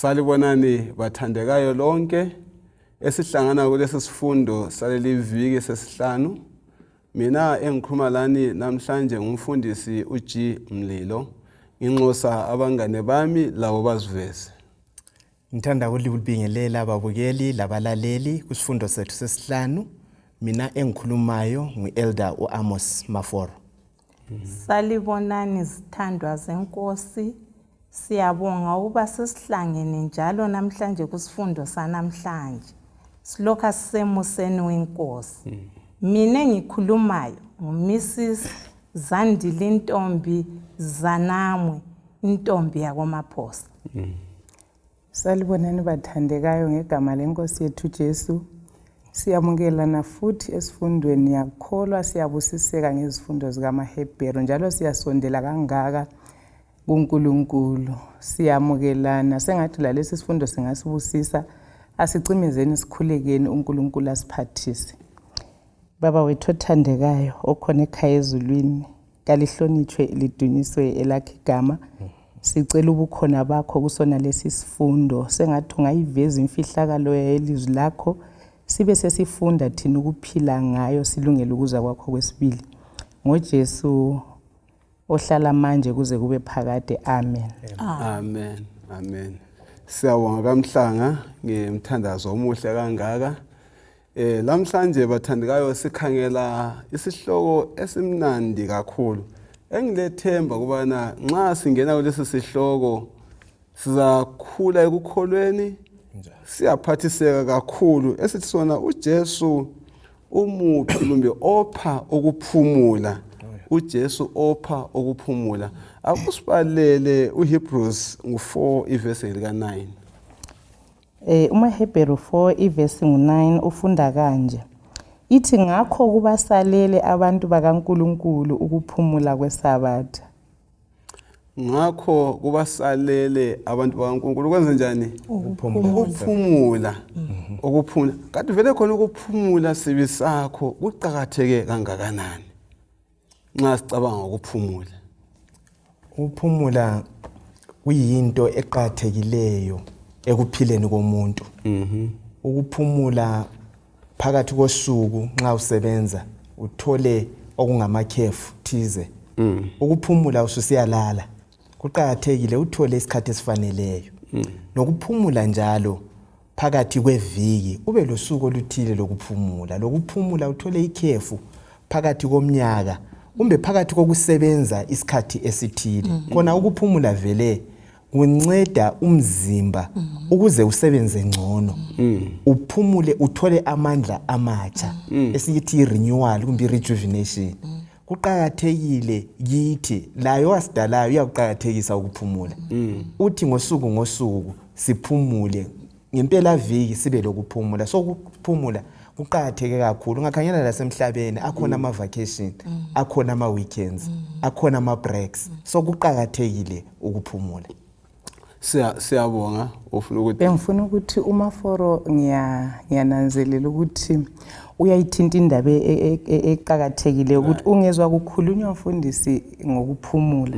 Salibonani bathandekayo lonke esihlangana kulesi sifundo saleli viki sesihlanu. Mina engikhuluma lani namhlanje ngumfundisi uG Mlilo. Nginxusa abangane bami labo baziveze. Ngithanda ukulibingelela babukeli labalaleli kusifundo sethu sesihlanu. Mina engikhulumayo ngu-Elder u-Amos Maforo. Salibonani zithandwa zenkosi. Siyabonga ukuba sesihlangene njalo namhlanje kusifundo sanamhlanje. Silokhu sisemuseni wenkosi. Mina engikhulumayo nguMrs Zandile Ntombi Zanamwe, intombi yakoMaphosa. Salibonani bathandekayo ngegama lenkosi yethu Jesu. Siyamukelana futhi esifundweni yakholwa siyabusiseka ngezifundo zikaMahebheru njalo siyasondela kangaka kuNkulunkulu. Siyamukelana sengathi lalesi sifundo singasibusisa. Asicimezeni sikhulekeni uNkulunkulu asiphathise. Baba wethu othandekayo okhona ekhaya ezulwini, kalihlonitshwe lidunyiswe elakhe igama. Sicela ubukhona bakho kusona lesi sifundo, sengathi ungayiveza imfihlakalo yelizwi lakho, sibe sesifunda thina ukuphila ngayo silungele ukuza kwakho kwesibili. NgoJesu ohlala manje kuze kube phakade. Amen. Amen. Amen. Siyabonga kaMhlanga ngemthandazo omuhle kangaka. Lamhlanje bathandekayo sikhangela isihloko esimnandi kakhulu. Engilethemba kubana nxa singena kulesi sihloko sizakhula ekukholweni siyaphathiseka kakhulu esithi sona uJesu umuphi kumbe opha ukuphumula. uJesu opha ukuphumula. Akusibalele uHebrews ngu4 ivesi lika 9. UmaHebheru 4 ivesi ngu-9 ufunda kanje. Ithi ngakho kubasalele abantu bakaNkulunkulu ukuphumula kwesabatha. Ngakho kubasalele abantu bakaNkulunkulu kwenze njani? Ukuphumula. Ukuphumula. Kanti vele khona ukuphumula sibi sakho kuqakatheke kangakanani? Nxa sicabanga ngokuphumula. Ukuphumula kuyinto eqakathekileyo ekuphileni komuntu. Ukuphumula phakathi kosuku nxa usebenza uthole okungamakhefu thize. Ukuphumula ususiyalala kuqakathekile, uthole isikhathi esifaneleyo. Nokuphumula njalo phakathi kweviki ube losuku oluthile lokuphumula. Lokuphumula uthole ikhefu phakathi komnyaka kumbe phakathi kokusebenza isikhathi esithile. Khona ukuphumula vele kunceda umzimba ukuze usebenze ngcono, uphumule uthole amandla amatsha esithi i-renewal kumbe i-rejuvenation. Kuqakathekile kithi, layo wasidalayo uyakuqakathekisa ukuphumula. Uthi ngosuku ngosuku siphumule, ngempelaviki sibe lokuphumula. So ukuphumula kuqakatheke kakhulu. Ungakhangela lasemhlabeni akhona ama-vacation, akhona ama-weekends, akhona ama-breaks. So kuqakathekile ukuphumula. Siyabonga. Ufuna ukuthi Bengifuna ukuthi uMaforo ngiyananzelela ukuthi uyayithinta indaba eqakathekile ukuthi ungezwa kukhulunywa mfundisi ngokuphumula,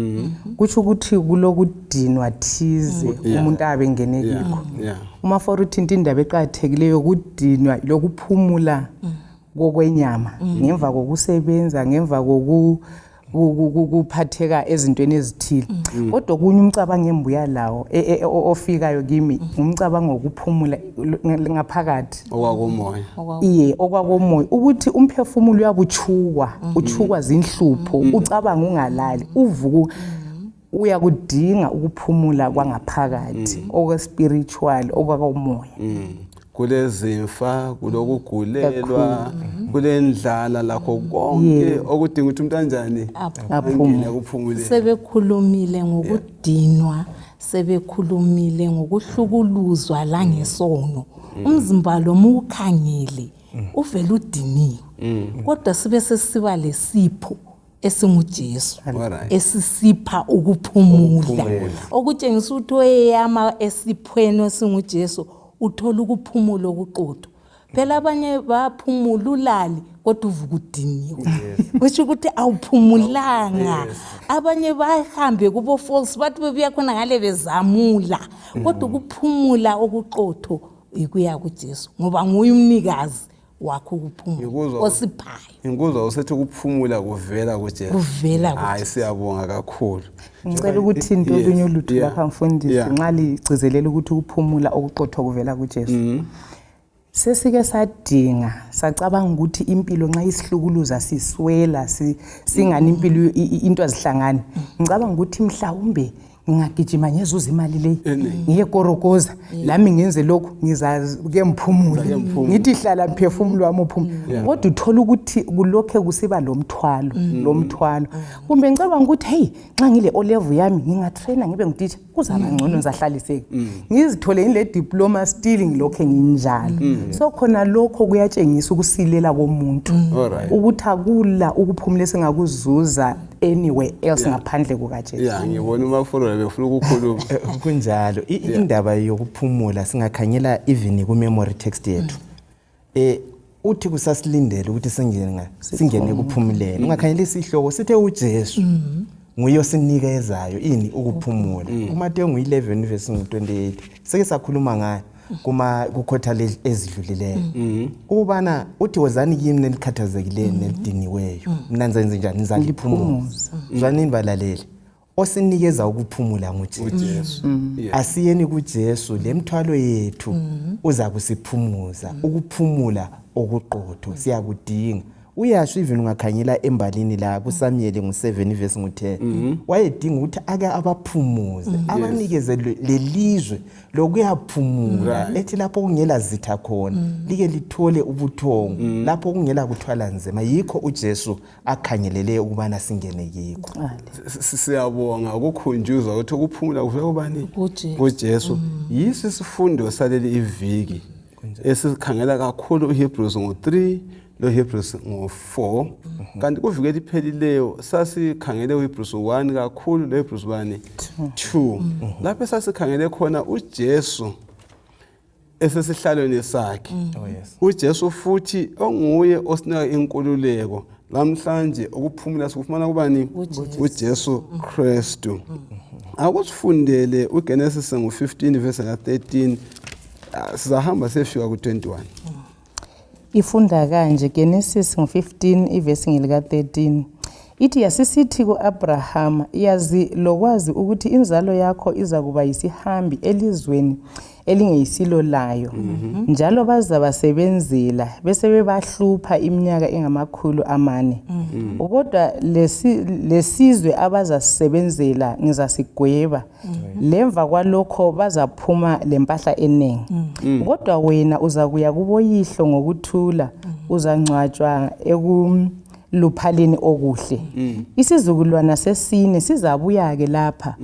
kutsho ukuthi kulokudinwa thize umuntu abe engene kikho. UMaforo uthinta indaba eqakathekileyo yokudinwa lokuphumula kokwenyama ngemva kokusebenza, ngemva kuphatheka ezintweni ezithile. Kodwa okunye umcabango embuya lawo ofikayo kimi ngumcabango wokuphumula ngaphakathi, okwakomoya. Iye, okwakomoya, ukuthi umphefumulo uyabuchukwa, uchukwa zinhlupho, ucabanga ungalali, uvuka uyakudinga ukuphumula kwangaphakathi, okwe-spiritual, okwakomoya. Kulezimfa, kulokugulelwa, kulendlala, lakho konke okudinga ukuthi umuntu anjani angene ekuphumuleni. Sebekhulumile ngokudinwa, sebekhulumile ngokuhlukuluzwa langesono. Umzimba lo muwukhangele uvele udiniwe, kodwa sibe sesiba lesipho esinguJesu esisipha ukuphumula, okutshengisa ukuthi oyeyama esiphweni esinguJesu uthola ukuphumula okuqotho. Phela abanye baphumula ulale kodwa uvuka udiniwe, kusho ukuthi awuphumulanga. Abanye bahambe kubo false, bathi bebuya khona ngale bezamula, kodwa ukuphumula okuqotho ikuya kuJesu, ngoba nguye umnikazi wakho ukuphumula osiphayo. Ngikuzwa usethi ukuphumula kuvela kuJesu. Kuvela kuJesu. Hayi, siyabonga kakhulu. Ngicela ukuthinta olunye ulutho lapha mfundisi, nxa ligcizelela ukuthi ukuphumula okuqotho kuvela kuJesu. Sesike sadinga, sacabanga ukuthi impilo nxa isihlukuluza siswela, singani impilo into azihlangani. Ngicabanga ukuthi mhlawumbe ngingagijima ngezuza imali leyi, ngiyekorokoza lami ngenze lokhu, ngizake ngiphumule, ngithi hlala mphefumulo wami uphumule. Kodwa uthola ukuthi kulokhe kusiba lomthwalo, lomthwalo. Kumbe ngicabanga ukuthi hey, nxa ngile O level yami ngingatraina ngibe ngutitsha, kuzaba ngcono, ngizahlaliseka. Ngizithole ngile diploma, still ngilokhe nginjalo. So khona lokho kuyatshengisa ukusilela komuntu, ukuthi akula ukuphumula esingakuzuza anywhere else ngaphandle kukaJesu. Yeah, ngibona uMafolo befuna ukukhuluma. Kunjalo. Indaba yokuphumula singakhangela even ku memory text yethu. Uthi kusasilindele ukuthi singene kuphumuleni. Ungakhangela isihloko sithe uJesu nguye osinikezayo ini ukuphumula. UMateyu ngu-11 verse ngu-28. Seke sakhuluma ngayo kuma kukhotha ezidlulileyo. Ukubana uthi wozani kimi nelikhathazekileyo nelidiniweyo. Mina ngizenze njani? Ngizaliphumuza. Zwanini balaleli. Osinikeza ukuphumula nguJesu. Asiyeni kuJesu lemthwalo yethu uza kusiphumuza. Ukuphumula okuqotho siyakudinga. Uyasho even ungakhangela embalini la kuSamuel ngu7 verse ngu10, wayedinga ukuthi ake abaphumuze, abanikeze lelizwe lokuyaphumula, ethi lapho kungela zitha khona like lithole ubuthongo, lapho kungela kuthwala nzima. Yikho uJesu akhangelele ukubana singene kikho. Siyabonga ukukhunjuzwa ukuthi ukuphumula kuvela kubani? KuJesu. Yiso isifundo saleli iviki esikhangela kakhulu uHebrews ngo-3 loHebrews ngo-4. Kanti kuviki eliphelileyo sasikhangele uHebrews 1 kakhulu loHebrews 1 2, lapho esasikhangele khona uJesu esesihlalweni sakhe. UJesu futhi onguye osinika inkululeko lamhlanje, ukuphumula sikufumana kubani? UJesu Kristu. Akusifundele uGenesis ngu-15 verse ka-13, sizahamba siyefika ku-21. Ifunda kanje, Genesis ngo-15 ivesi ngelika-13. Ithi yasisithi ku-Abrahama, yazi lokwazi ukuthi inzalo yakho izakuba yisihambi elizweni elingeyisilo layo, njalo bazabasebenzela bese bebahlupha iminyaka engama-400. Kodwa lesizwe abazasebenzela ngizasigweba, lemva kwalokho bazaphuma lempahla eningi. Kodwa wena uzakuya kuboyihlo ngokuthula, uzangcwatshwa ekuluphaleni okuhle. Isizukulwana sesine sizabuya-ke lapha,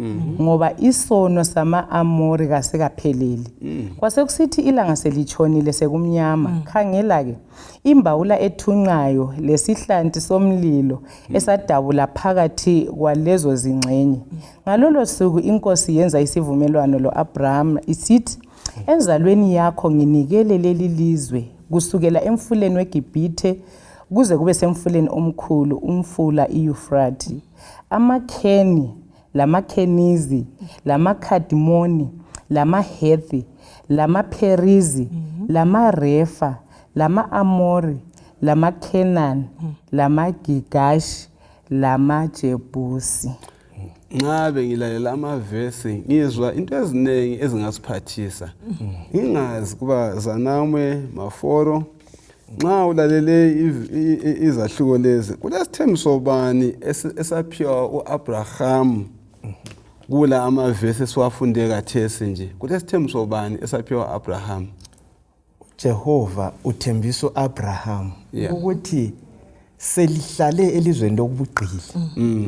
ngoba isono sama-Amori kasikapheleli. Kwasekusithi ilanga selitshonile sekumnyama, khangela-ke imbawula ethunqayo lesihlanti somlilo esadabula phakathi kwalezo zingxenye. Ngalolo suku inkosi yenza isivumelwano lo-Abraham isithi, enzalweni yakho nginikele leli lizwe, kusukela emfuleni weGibhithe kuze kube semfuleni omkhulu, umfula iYufrathi. AmaKheni lamaKhenizi lamaKhadimoni lamaHethi lamaPherizi lamaRefa lama-Amori lamaKhenani lamaGigashi lamaJebusi. Nxa bengilalela amavesi ngizwa into eziningi ezingasiphathisa. Ngingazi kuba Zanamwe Maforo, nxa ulalele izahluko lezi, kulesithembiso bani esaphiwa uAbraham kula amavesi esiwafunde kathesi nje? Kulesithembiso bani esaphiwa uAbraham? Jehova uthembisa uAbraham ukuthi selihlale elizweni lokubugqili,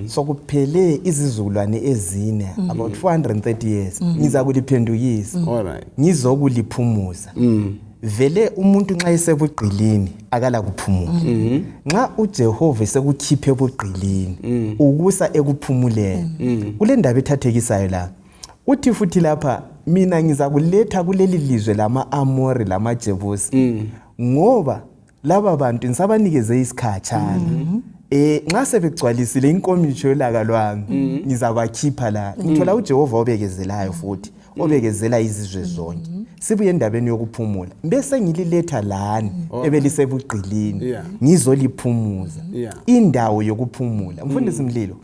sokuphele izizukulwane ezine, about 430 years, ngizakuliphendukisa, ngizokuliphumuza. Vele umuntu nxa esebugqilini akala kuphumula. Nxa uJehova esekukhiphe ebugqilini ukusa ekuphumuleni, kule ndaba ethathekisayo la. Uthi futhi lapha, mina ngizakuletha kuleli lizwe lama-Amori lamaJebusi. Ngoba laba bantu ngisabanikeze isikhatshana. Nxa sebegcwalisile inkomishi yolaka lwami, ngizabakhipha la. Ngithola uJehova obekezelayo futhi obekezela izizwe zonke. Sibuye endabeni yokuphumula, bese ngililetha lani ebelisebugqilini, ngizoliphumuza. Indawo yokuphumula, mfundisi Mlilo,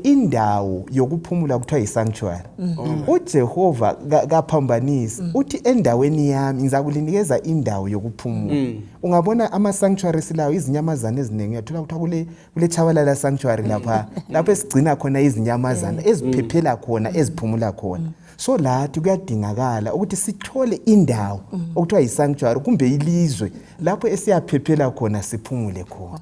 indawo yokuphumula kuthiwa yi-sanctuary. UJehova kaphambanisi, uthi endaweni yami ngizakulinikeza indawo yokuphumula. Ungabona ama-sanctuary silawo, izinyamazana eziningi uyathola kuthiwa kule Tshabalala sanctuary lapha, lapho esigcina khona izinyamazana eziphephela khona, eziphumula khona. So lathi kuyadingakala ukuthi sithole indawo okuthiwa yi-sanctuary kumbe ilizwe lapho esiyaphephela khona, siphumule khona.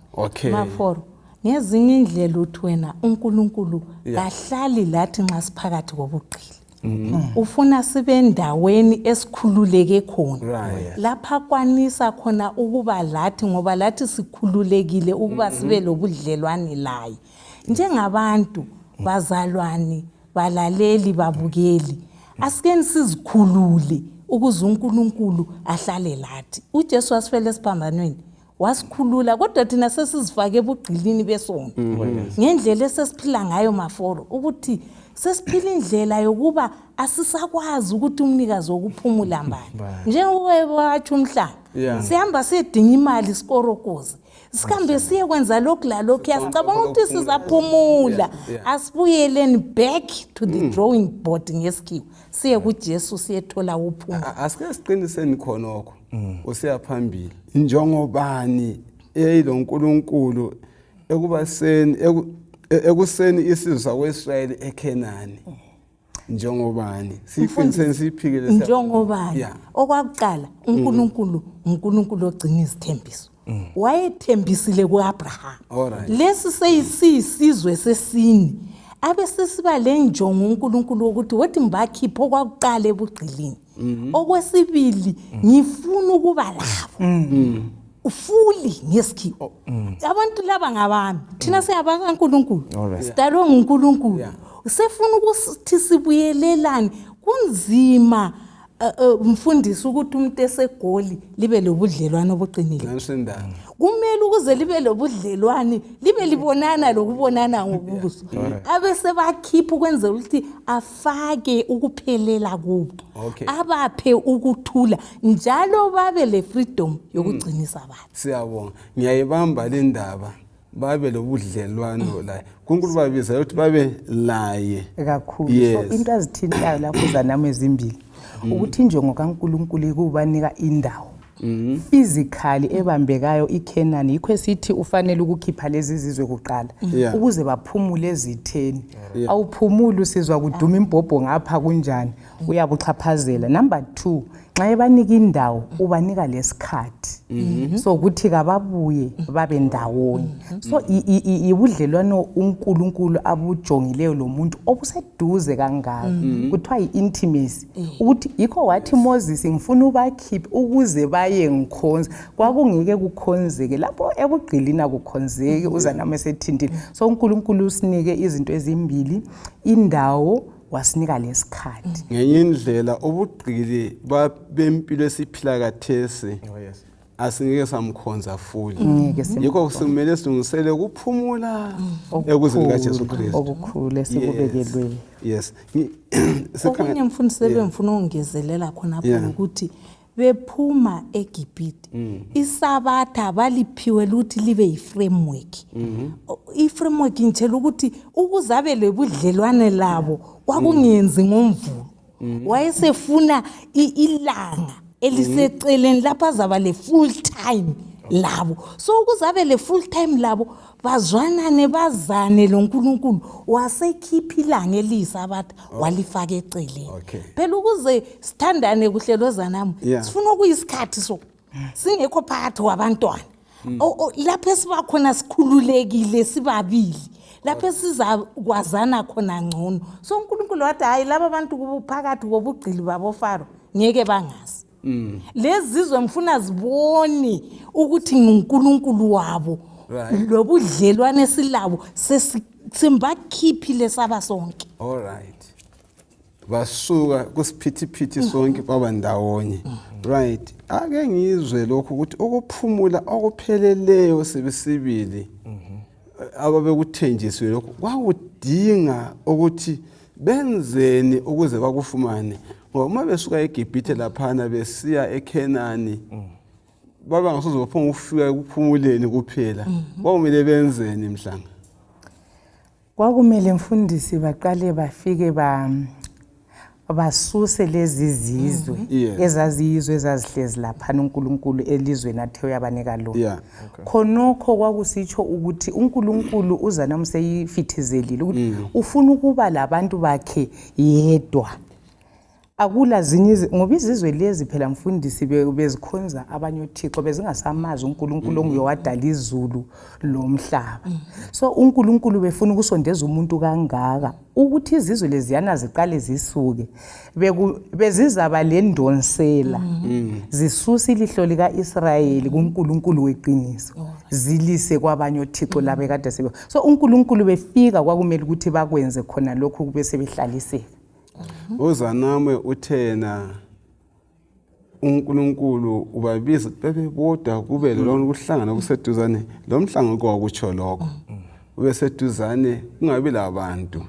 Maforo, ngezinye indlela uthi wena uNkulunkulu kahlali lathi nxa siphakathi kobugqili. Ufuna sibe endaweni esikhululeke khona, lapha kwanisa khona ukuba lathi, ngoba lathi sikhululekile ukuba sibe lobudlelwane laye njengabantu. Bazalwane, balaleli, babukeli, asikeni sizikhulule ukuze uNkulunkulu ahlale lathi. uJesu wasifela esiphambanweni, wasikhulula, kodwa thina sesizifake ebugqilini besono ngendlela esesiphila ngayo, maforo, ukuthi sesiphila indlela yokuba asisakwazi ukuthi umnikazi wokuphumula mbani, njengoba watsho umhlanga. Sihamba siyedinga imali, sikorokoze, sihambe siyekwenza lokhu lalokhu, sicabanga ukuthi sizaphumula. Asibuyeleni back to the drawing board ngesikhiwa, siye kuJesu, siyethola uphumula. Asike siqiniseni khonokho usiya phambili. Njengobani eyiloNkulunkulu ekubaseni ekuseni isizwe sakwa-Israyeli eKhenani? Njengobani? Siyiqiniseni, siyiphikele. Njengobani? Okwakuqala, uNkulunkulu uNkulunkulu ogcina izithembiso. Wayethembisile ku-Abraham. Lesi seyisiyisizwe sesine. Abe sesiba lenjongo uNkulunkulu wokuthi wothi ngibakhiphe okwakuqala ebugqilini, okwesibili ngifuna ukuba labo fully ngesikhiwa. Abantu laba ngabami, thina siyabakaNkulunkulu, sidalwe nguNkulunkulu. Sefuna ukuthi sibuyelelane. Kunzima, mfundisi, ukuthi umuntu eseGoli libe lobudlelwano obuqinile. Nansindaba. Kumele ukuze libe lobudlelwane, libe libonana lokubonana ngobuso. Abe sebakhipha ukwenzela ukuthi afake ukuphelela kubo, abaphe ukuthula, njalo babe le freedom yokugcinisa abantu. Siyabonga, ngiyayibamba le ndaba, babe lobudlelwano laye. uNkulunkulu babiza ukuthi babe laye. Kakhulu. So into azithintayo lapho zanami ezimbili, ukuthi injongo kaNkulunkulu ikubanika indawo physically ebambekayo, iKhenani. Yikho esithi ufanele ukukhipha lezi zizwe kuqala ukuze baphumule ezitheni. Awuphumuli usizwa kuduma imbhobho ngapha, kunjani, uyabuxhaphazela. Number 2, nxa ebanika indawo, ubanika lesikhathi so ukuthi kababuye babe ndawonye. So ibudlelwano uNkulunkulu abujongileyo lo muntu obuseduze kangaka, kuthiwa yi-intimacy, ukuthi yikho wathi, Moses, ngifuna ubakhiphe ukuze baye ngikhonza. Kwakungeke kukhonzeke lapho ebugqilini, akukhonzeki uzanami esethintile. So uNkulunkulu usinike izinto ezimbili, indawo, wasinika lesikhathi. Ngenye indlela ubugqili bempilo esiphila kathesi, asingeke samkhonza fully. Ngeke simkhonze. Yikho simele silungisele ukuphumula ekuzeni kaJesu Kristu. Okukhulu esikubekelweyo. Yes. Okunye, mfundisi, ebengifuna ukungezelela khonapho, ukuthi bephuma eGibhite, isabatha baliphiwe ukuthi libe yi-framework. I-framework ngitshela ukuthi ukuze abe lebudlelwane labo kwakungenzi ngoMvulo, wayesefuna ilanga eliseceleni lapho azaba le full time labo. So ukuze abe le full time labo, bazwanane, bazane lo nkulunkulu, wasekhipha ilanga eliyisabatha, walifaka eceleni. Phela ukuze sithandane kuhle lozanami, sifuna okuyisikhathi so singekho phakathi kwabantwana. Lapho esiba khona sikhululekile sibabili, lapho esizakwazana khona ngcono. So uNkulunkulu wathi, hhayi, laba bantu phakathi kobugqili baboFaro ngeke bangazi. Lezi zizwe ngifuna zibone ukuthi nginguNkulunkulu wabo. Lobudlelwane esilabo simbakhiphile saba sonke. All right, basuka kusiphithiphithi sonke, baba ndawonye. Right, ake ngizwe lokhu ukuthi ukuphumula okupheleleyo sibisibili ababekuthenjisiwe lokhu kwakudinga ukuthi benzeni ukuze bakufumane, ngoba uma besuka eGibhithe laphana besiya eKhenani baba ngasoze baphonga ukufika ekuphumuleni kuphela. Kwakumele benzeni Mhlanga? Kwakumele mfundisi baqale bafike basuse lezi zizwe ezaziyizwe ezazihlezi laphana uNkulunkulu elizweni athe uyabanika lona. Khonokho kwakusitsho ukuthi uNkulunkulu uza namseyifithizelile ukuthi ufuna ukuba labantu bakhe yedwa. Akula zinye ngoba izizwe lezi phela mfundisi bezikhonza abanye othixo, bezingasamazi uNkulunkulu onguye owadala izulu lomhlaba. So uNkulunkulu befuna ukusondeza umuntu kangaka ukuthi izizwe leziyana ziqale zisuke, bezizaba lendonsela zisusa ilihlo lika-Israyeli kuNkulunkulu weqiniso zilise kwabanye othixo laba ekade sebe. So uNkulunkulu befika kwakumele ukuthi bakwenze khona lokhu kube sebehlaliseka. Uzanamwe uthena uNkulunkulu ubabiza bebebodwa kube lona ukuhlangana kuseduzane, lo mhlangano kwakutsho lokho ube seduzane kungabi labantu.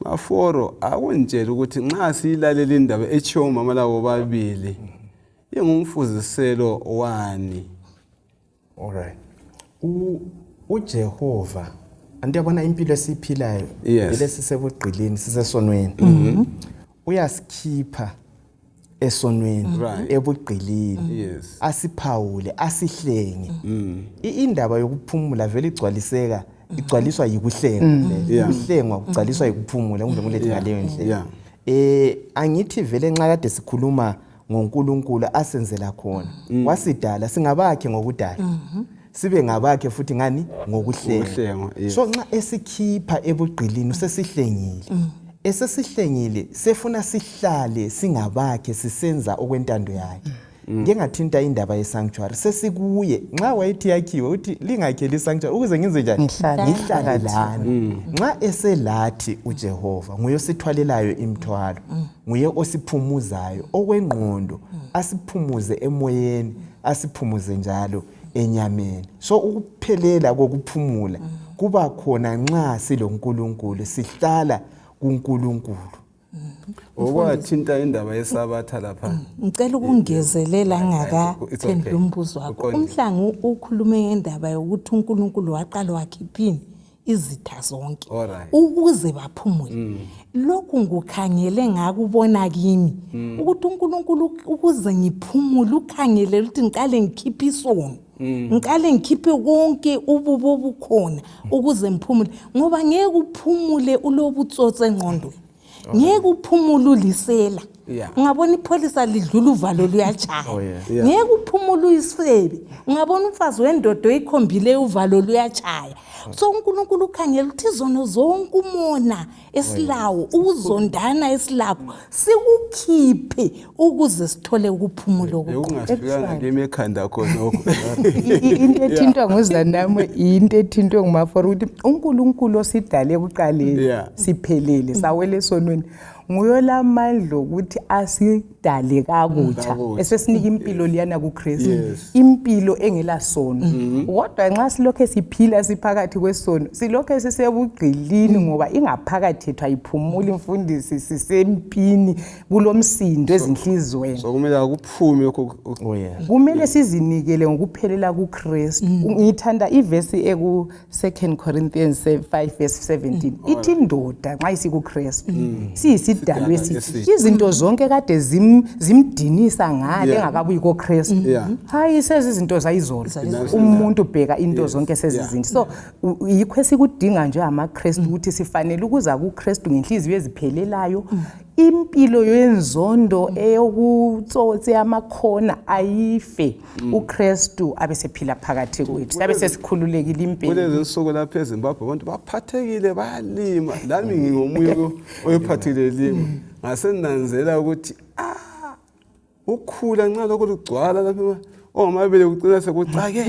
Maforo, akuntshela ukuthi nxa siyilalela indaba etshiwo ngumama labo bobabili ingumfuziselo wani? Alright. uJehova, anti yabona impilo esiyiphilayo vele sisebugqilini, sisesonweni. Uyasikhipha esonweni, ebugqilini, asiphawule, asihlenge. Indaba yokuphumula vele igcwaliseka, igcwaliswa yikuhlengwa vele. Ukuhlengwa kugcwaliswa yikuphumula, kumbe kulethe ngaleyo ndlela. Angithi vele nxa kade sikhuluma ngoNkulunkulu asenzela khona, wasidala singabakhe ngokudala, sibe ngabakhe futhi ngani ngokuhlengwa. Ngokuhlengwa, yes. So nxa esikhipha ebugqilini usesihlengile, esesihlengile sefuna sihlale singabakhe sisenza okwentando yakhe. Ngike ngathinta indaba ye-sanctuary, sesikuye. Nxa wayethi yakhiwe uthi lingakheli i-sanctuary ukuze ngenze njani? Ngihlale Ngihlale phakathi. lani. Nxa eselathi uJehova nguye osithwalelayo imithwalo, nguye osiphumuzayo okwengqondo, asiphumuze emoyeni, asiphumuze njalo enyameni. So ukuphelela kokuphumula kuba khona nxa siloNkulunkulu, sihlala kuNkulunkulu. Okwathinta indaba yesabatha lapha. Ngicela ukungezelela It's okay. ngingakaphenduli umbuzo wakho. Uqondile. Umhlangu ukhulume ngendaba yokuthi uNkulunkulu waqala wakhiphini izitha zonke ukuze baphumule. Lokhu ngukhangele ngakubona kimi ukuthi uNkulunkulu ukuze ngiphumule ukhangele ukuthi ngiqale ngikhiphe isono, ngiqale ngikhiphe konke ububi obukhona ukuze ngiphumule, ngoba ngeke uphumule ulobutsotsi engqondweni, ngeke uphumule ulisela. Ungabona ipholisa lidlula uvalo luyatshaya. Ngeke uphumule uyisifebe, ungabona umfazi wendoda oyikhombileyo uvalo luyatshaya. So uNkulunkulu ukhangela ukuthi izono zonke, umona esilawo, ukuzondana esilakho, sikukhiphe ukuze sithole ukuphumula okukhulu. Bekungafikanga kimi ekhanda khonokho. Into ethintwa nguZanamwe into ethintwe nguMaforo, ukuthi uNkulunkulu osidale ekuqaleni siphelele sawele esonweni, nguye olamandla okuthi asidale kakutsha, Kakutsha. esesinika impilo liyana kuKristu, impilo engelasono. Kodwa nxa silokhe siphila siphakathi kwesono, silokhe sisebugqilini, ngoba ingaphakathi yethu ayiphumuli mfundisi, sisempini, kulomsindo ezinhliziyweni. So kumele akuphume lokho. Kumele sizinikele ngokuphelela kuKristu. Ngithanda ivesi eku 2 Corinthians 5 verse 17, ithi indoda nxa isikuKristu siyisidalwa Sidalwa esithi esithi. izinto zonke kade zimdinisa ngale engakabuyi koKristu, hayi sezizinto zayizolo. Umuntu ubheka into zonke sezizinto. So yikho esikudinga nje amaKristu, ukuthi sifanele ukuza kuKristu ngenhliziyo eziphelelayo. Impilo yenzondo eyokutsotsi amakhona ayife, uKristu abe sephila phakathi kwethu, sabe sesikhululekile impilo. Kulezi nsuku lapha eZimbabwe abantu baphathekile bayalima, lami ngingomunye oyiphathekile lima. Ngasenanzela ukuthi ukhula nxa lokho lugcwala lapha ongamabele kucina sekucake.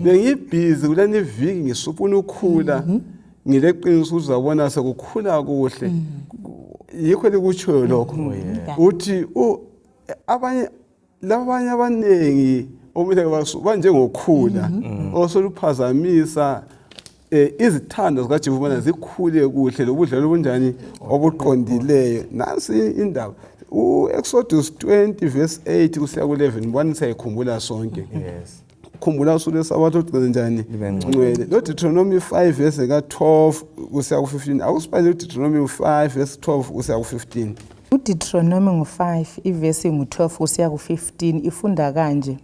Bengibhizi kulani iviki ngisupuna ukhula, ngileqiniso ukuthi uzabona sekukhula kuhle. Yikho likutshoyo lokho. Uthi abanye Labanye abaningi okumele banjengokhula osoluphazamisa izithando zikaJehova ubana zikhule kuhle lobudlelwano obunjani obuqondileyo. Nansi indaba u-Exodus 20 verse 8 kusiya ku-11, mbona siyayikhumbula sonke. Yes. Khumbula usuku lwesabatha ugcine njani? Libe ngcwele. Ngcwele. Lo Deuteronomy 5 verse ka-12 kusiya ku-15. Akusibhalele uDeuteronomy 5 verse 12 kusiya ku-15. UDeuteronomy ngu-5 ivesi ngu-12 kusiya ku-15 ifunda kanje.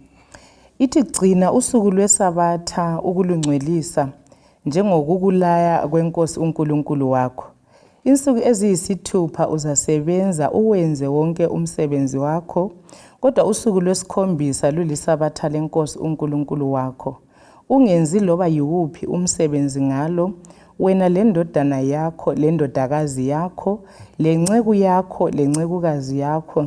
Ithi gcina usuku lwesabatha ukulungcwelisa njengokukulaya kwenkosi uNkulunkulu wakho. Insuku eziyisithupha uzasebenza uwenze wonke umsebenzi wakho, kodwa usuku lwesikhombisa lulisabatha lenkosi uNkulunkulu wakho. Ungenzi loba yiwuphi umsebenzi ngalo, wena lendodana yakho, lendodakazi yakho, lenceku yakho, lencekukazi yakho,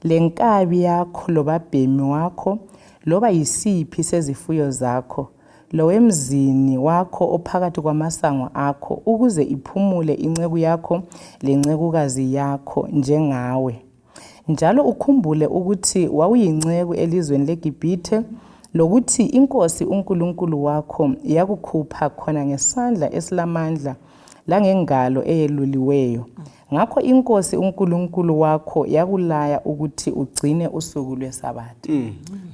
lenkabi yakho, lobabhemi wakho, loba yisiphi sezifuyo zakho, lowemzini wakho ophakathi kwamasango akho, ukuze iphumule inceku yakho lencekukazi yakho njengawe. Njalo ukhumbule ukuthi wawuyinceku elizweni leGibhithe, lokuthi inkosi uNkulunkulu wakho yakukhupha khona ngesandla esilamandla langengalo eyeluliweyo. Ngakho inkosi uNkulunkulu wakho yakulaya ukuthi ugcine usuku lwesabatha.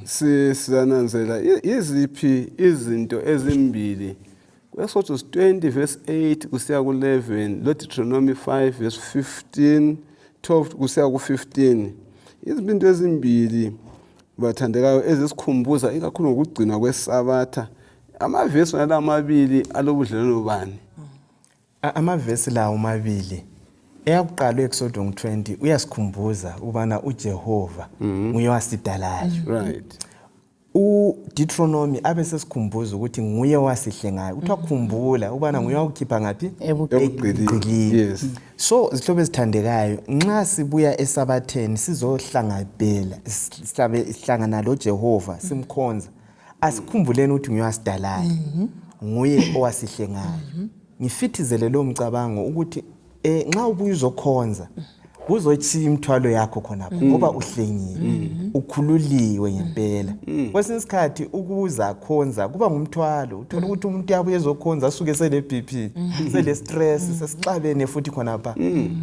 Siyananzela iziphi izinto ezimbili ku-Exodus 20 verse 8 kusiya ku-11 lo Deuteronomy 5 verse 15 12 kusiya ku-15. Izinto ezimbili bathandekayo ezisikhumbuza ikakhulu ngokugcinwa kwesabatha. Amavesi wona la amabili alobudlelwano bani? Amavesi lawo mabili eyakuqala u-Exodus 20 uyasikhumbuza ukubana uJehova nguye owasidalayo. uDeuteronomy abe sesikhumbuza ukuthi nguye owasihlengayo. Kuthiwa khumbula ukubana nguye owakukhipha ngaphi? Ebugqilini. Yes. So zihlobo ezithandekayo, nxa sibuya esabatheni sizohlangabela sihlangana loJehova simkhonza, asikhumbuleni ukuthi nguye owasidalayo, nguye owasihlengayo. Ngifithizele lo mcabango ukuthi nxa ubuya uzokhonza uzotshiya imithwalo yakho khonapho ngoba uhlengile, ukhululiwe ngempela. Kwesinye isikhathi ukuza khonza kuba ngumthwalo, uthola ukuthi umuntu uyabuya ezokhonza asuke sele BP, sele stress, sesixabene futhi khonapha.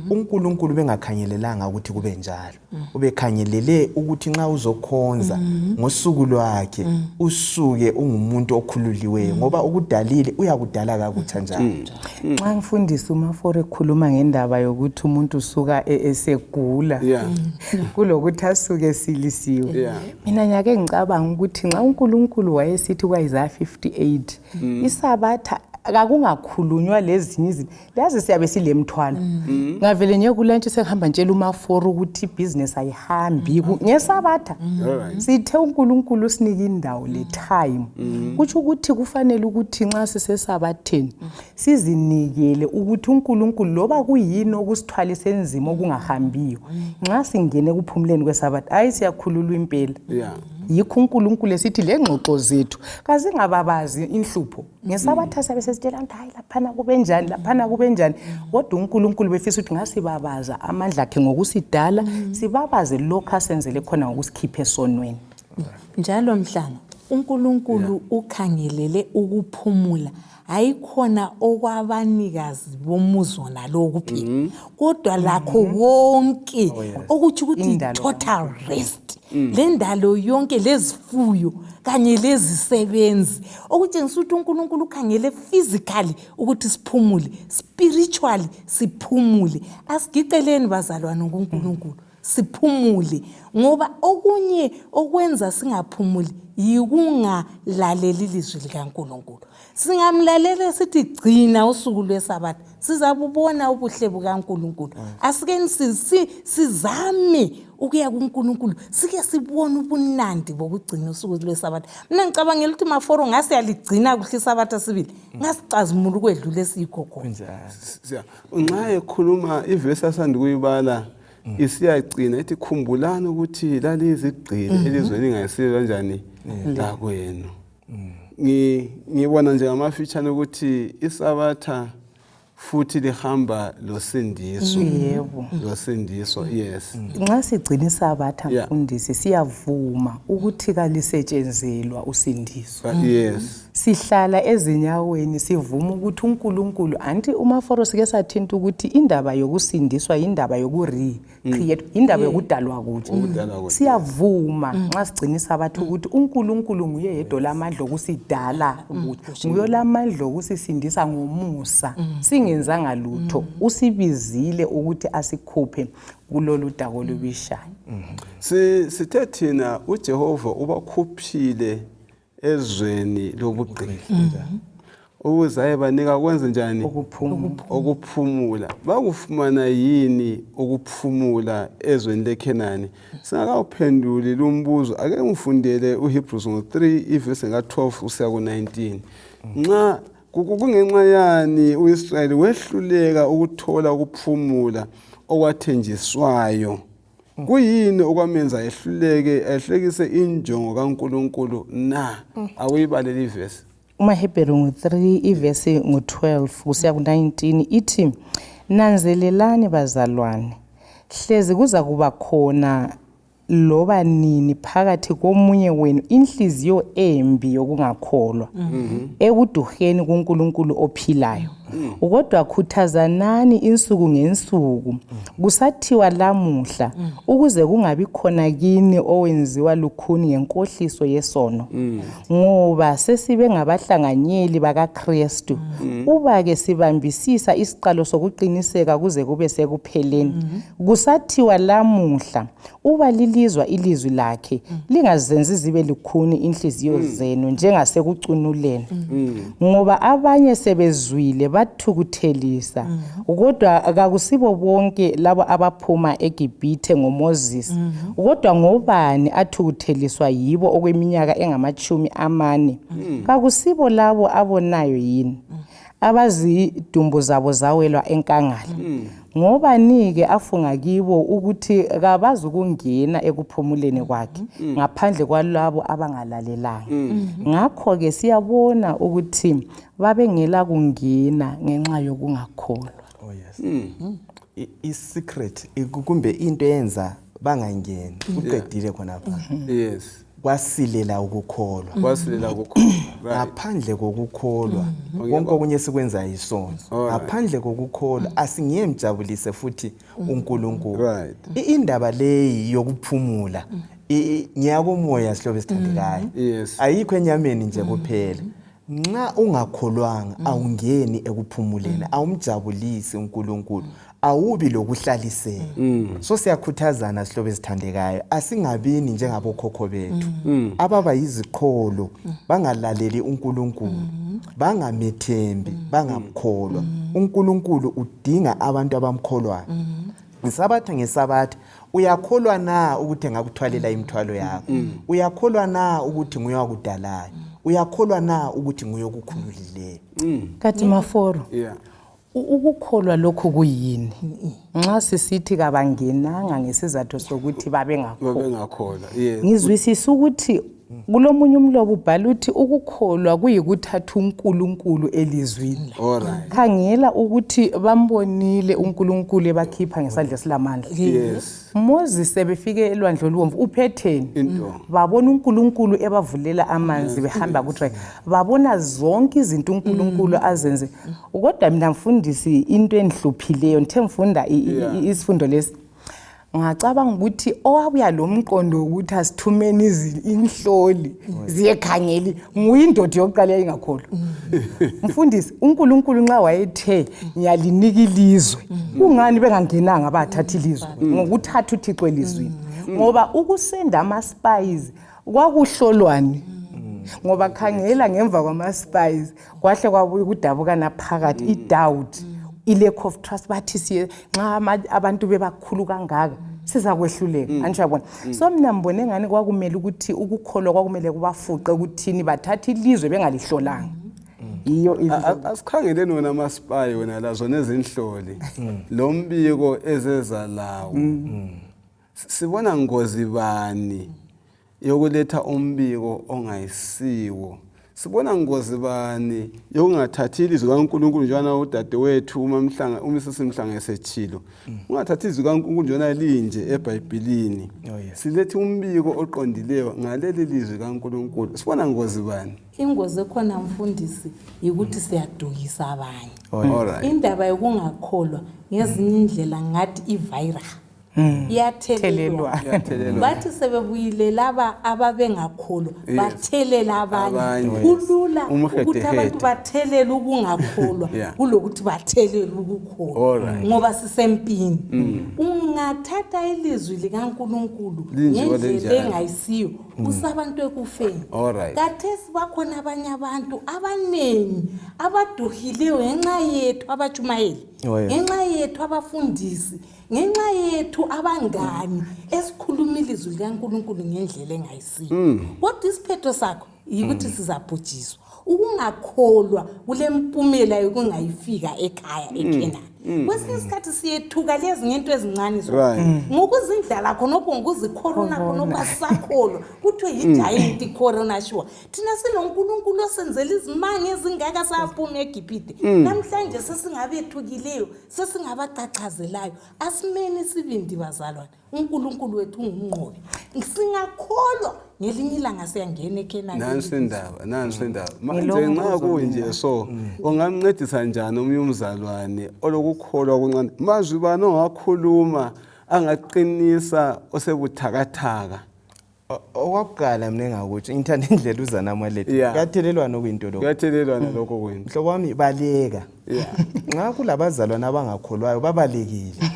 uNkulunkulu bengakhangelelanga ukuthi kube njalo, ubekhangelele ukuthi nxa uzokhonza ngosuku lwakhe usuke ungumuntu okhululiweyo, ngoba ukudalile uyakudala kakutsha njalo. Nxa ngifundisa uMaforo ekhuluma ngendaba yokuthi umuntu usuka esegula kulokuthi asuke esilisiwe, mina ngiyake ngicabanga ukuthi nxa uNkulunkulu wayesithi ku-Isaya 58 isabatha kakungakhulunywa lezinye izinto, lazi siyabe silemthwalo. Ngavele nje kulantshi sengihamba ngitshela uMaforo ukuthi ibhizinesi ayihambi ngesabatha. Sithe uNkulunkulu usinike indawo le time, kutsho ukuthi kufanele ukuthi nxa sisesabatheni sizinikele ukuthi uNkulunkulu loba kuyini okusithwalise enzima okungahambiyo, nxa singene ekuphumuleni kwesabatha hayi siyakhululwa impela. Yikho uNkulunkulu esithi le ngxoxo zethu kazingababazi inhlupho ngesabatha, siyabe sesitshela ukuthi hayi laphana kube njani, laphana kube njani, kodwa uNkulunkulu befisa ukuthi ngasibabaza amandla akhe ngokusidala, sibabaze lokhu asenzele khona ngokusikhipha esonweni. Njalo Mhlanga, uNkulunkulu ukhangelele ukuphumula hayikhona okwabanikazi bomuzi wona lowo kuphela, kodwa lakho konke, okutsho ukuthi total rest lendalo yonke, lezifuyo kanye lezisebenzi, okutshengisa ukuthi uNkulunkulu ukhangele physically ukuthi siphumule, spiritually siphumule. Asigiceleni bazalwane kuNkulunkulu siphumule, ngoba okunye okwenza singaphumuli yikungalaleli ilizwi likaNkulunkulu. Singamlalela sithi gcina usuku lwesabatha, sizabubona ubuhle bukaNkulunkulu. Asikeni sizame ukuya kuNkulunkulu, sike sibone ubunandi bokugcina usuku lwesabatha. Mina ngicabangela ukuthi Maforo ngasiyaligcina kuhle isabatha sibili, ngasicazimula ukwedlula esiyikho khona. Nxa ekhuluma ivesi asanda kuyibala isiyagcina ithi khumbulani ukuthi lalizigqili elizweni lingayisilo kanjani lakwenu. Ngibona nje ngamafitshane ukuthi isabatha Futhi lihamba losindiso. Yebo. Losindiso, yes. Nxa sigcina isabatha mfundisi siyavuma ukuthi kalisetshenzelwa usindiso. Yes. Sihlala ezinyaweni sivuma ukuthi uNkulunkulu anti uMaforo sike sathinta ukuthi indaba yokusindiswa indaba yoku-recreate indaba yokudalwa kutsha. Ukudalwa kutsha. Siyavuma nxa sigcina isabatha ukuthi uNkulunkulu nguye yedwa lamandla okusidala kutsha, nguye lamandla okusisindisa ngomusa singenzanga lutho, usibizile ukuthi asikhuphe kulolu daka olubishayo. Sithe thina uJehova ubakhuphile ezweni lobugqili ukuze ayebanika kwenze njani? Ukuphumula. Bakufumana yini ukuphumula ezweni leKhenani? Singakawuphenduli lumbuzo, ake ngifundele uHebrews ngo-3 ivesi ka-12 kusiya ku-19. Nxa kungenxa yani uIsrayeli wehluleka ukuthola ukuphumula okwathenjiswayo? Kuyini okwamenza ehluleke ehlekise injongo kaNkulunkulu na? Awuyibalele ivesi. UmaHebheru ngu-3 ivesi ngu-12 kusiya ku-19 ithi, nanzelelani bazalwane, hlezi kuza kuba khona loba nini phakathi komunye wenu inhliziyo embi yokungakholwa ekuduheni kuNkulunkulu ophilayo. Kodwa khuthazanani insuku ngensuku kusathiwa lamuhla, ukuze kungabi khona kini owenziwa lukhuni ngenkohliso yesono. Ngoba sesibe ngabahlanganyeli bakaKristu, uba-ke sibambisisa isiqalo sokuqiniseka kuze kube sekupheleni. Kusathiwa lamuhla, uba lilizwa ilizwi lakhe, lingazenzi zibe lukhuni inhliziyo zenu njengasekucunuleni. Ngoba abanye sebezwile bathukuthelisa, kodwa kakusibo bonke labo abaphuma eGibhithe ngoMoses. Kodwa ngobani athukutheliswa yibo okweminyaka engamatshumi amane? Kakusibo labo abonayo yini, abazidumbu zabo zawelwa enkangala? Ngobani-ke afunga kibo ukuthi kabazukungena ekuphumuleni kwakhe ngaphandle kwalabo abangalalelanga? Ngakho-ke siyabona ukuthi babengela kungena ngenxa yokungakholwa. Oh yes. I-secret kumbe into eyenza bangangeni uqedile khonapha. Kwasilela ukukholwa. Kwasilela ukukholwa. Ngaphandle kokukholwa konke okunye sikwenza isono. Ngaphandle kokukholwa asingiyemjabulise futhi uNkulunkulu. Indaba leyi yokuphumula ngiyakomoya sihlobo esithandekayo. Ayikho enyameni nje kuphela. Nxa ungakholwanga awungeni ekuphumuleni, awumjabulisi uNkulunkulu, awubi lokuhlaliseka. So siyakhuthazana sihlobo esithandekayo, asingabini njengabokhokho bethu ababa yiziqholo, bangalaleli uNkulunkulu, bangamethembi, bangamkholwa. uNkulunkulu udinga abantu abamkholwayo. Ngesabatha ngesabatha, uyakholwa na ukuthi engakuthwalela imithwalo yakho? Uyakholwa na ukuthi nguye wakudalayo? Uyakholwa na ukuthi nguye okukhululileyo? Kathi Maforo, ukukholwa lokhu kuyini? Nxa sisithi kabangenanga ngesizathu sokuthi babengakholwa. Babengakholwa. Yes. Ngizwisisa ukuthi kulomunye umlobo ubhala uthi ukukholwa kuyikuthatha uNkulunkulu elizwini. Khangela ukuthi bambonile uNkulunkulu ebakhipha ngesandla esilamandla. Moses sebefike elwandle olubomvu uphetheni, babona uNkulunkulu ebavulela amanzi behamba ku-dry, babona zonke izinto uNkulunkulu azenze. Kodwa mina mfundisi, into engihluphileyo ngithe ngifunda isifundo lesi, ngacabanga ukuthi owabuya lo mqondo wokuthi asithumeni inhloli ziyekhangeli nguye indoda yokuqala yayingakholwa. Mfundisi, uNkulunkulu nxa wayethe ngiyalinika ilizwe, kungani bengangenanga bathatha ilizwe ngokuthatha uThixo elizwini? Ngoba ukusenda ama-spies kwakuhlolwani? Ngoba khangela ngemva kwama-spies kwahle kwabuya ukudabukana phakathi, i-doubt, i-lack of trust. Bathi siye nxa abantu bebakhulu kangaka sizakwehluleka, angisho yabona. So mina ngibone ngani kwakumele ukuthi ukukholwa kwakumele kubafuqe ukuthini bathathe ilizwe bengalihlolanga. Yiyo Asikhangeleni wona ama-spy wona lazo nezinhloli lo mbiko ezeza lawo. Sibona ngozi bani yokuletha umbiko ongayisiwo? Sibona ngozi bani yokungathathi ilizwi kaNkulunkulu njengona udadewethu uMamhlanga uMrs Mhlanga esetshilo. Ungathathi ilizwi kaNkulunkulu njengona linje eBhayibhilini. Oh, yes. Silethe umbiko oqondileyo ngaleli lizwi kaNkulunkulu. Sibona ngozi bani? Ingozi ekhona mfundisi yikuthi siyadukisa abanye. Oh, yes. All right. Indaba yokungakholwa ngezinye indlela ngathi iviral. Iyathelelwa. Iyathelelwa. Bathi sebebuyile laba ababengakholwa Yes. bathelela abanye. Abanye. Kulula Umhedehede. ukuthi abantu bathelele ukungakholwa Yeah. kulokuthi bathelele ukukholwa. All right. Ngoba sisempini. Ungathatha ilizwi likaNkulunkulu Linje ngendlela linjalo. engayisiyo usabantu ekufeni. All right. Kathesi bakhona abanye abantu abanengi abaduhileyo ngenxa yethu abatshumayeli, Oh, yes. ngenxa yethu abafundisi, ngenxa yethu abangani esikhuluma ilizwi likaNkulunkulu ngendlela engayisiyo. Kodwa isiphetho sakho yikuthi sizabhujiswa. Ukungakholwa kulempumela yokungayifika ekhaya eKhenani. Kwesinye isikhathi siyethuka lezi ngento ezincane zo. Right. Ngokuzindlala khonokho, ngokuzikhorona khonokho, asisakholwa kuthiwe yi-giant corona sure. Thina sinoNkulunkulu osenzela izimanga ezingaka saphuma eGibhithe. Namhlanje sesingabethukileyo, sesingabaqhaqhazelayo. Asimeni isibindi bazalwane. uNkulunkulu wethu ungumnqobi. Singakholwa ngelinye ilanga siyangena eKhenani. Nansi indaba, nansi indaba. Manje Ngilombuzo nxa kunje so ungamncedisa njani omunye umzalwane olokukholwa okuncane? Mazwi bani ongakhuluma angaqinisa osebuthakathaka? Okwakuqala mina engakutsho ngithanda indlela uzanamalethe. Yeah. Kuyathelelwana okuyinto lokho. Kuyathelelwana lokho kwenu. Mhlobo wami baleka. Yeah. Nxa kulabazalwane abangakholwayo babalekile.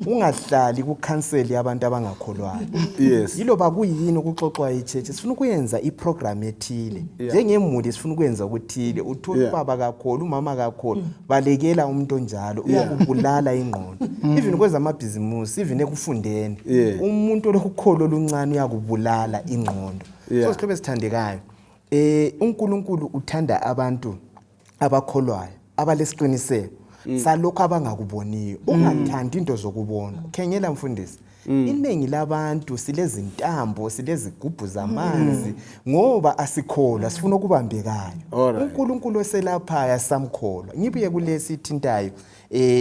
Ungahlali kukhanseli yabantu abangakholwayo. Yes. Yiloba kuyini okuxoxwa i-church, sifuna ukuyenza iprogram ethile. Yeah. Njengemuli sifuna ukwenza okuthile, uthola Yeah. ubaba kakholo, umama kakholo, balekela umuntu onjalo, Yeah. uyakubulala ingqondo. Even kwezamabhizimusi, even ekufundeni, Yeah. umuntu olokukholo oluncane uyakubulala ingqondo. Yeah. So sihlobo esithandekayo, uNkulunkulu uthanda abantu abakholwayo, abalesiqiniseko salokho abangakuboniyo. Ungathandi into zokubona. Khengela mfundisi. Iningi labantu silezintambo, silezigubhu zamanzi ngoba asikholwa, sifuna ukubambekayo. All right. uNkulunkulu oselapha samkholwa. Ngibuye kulesi thintayo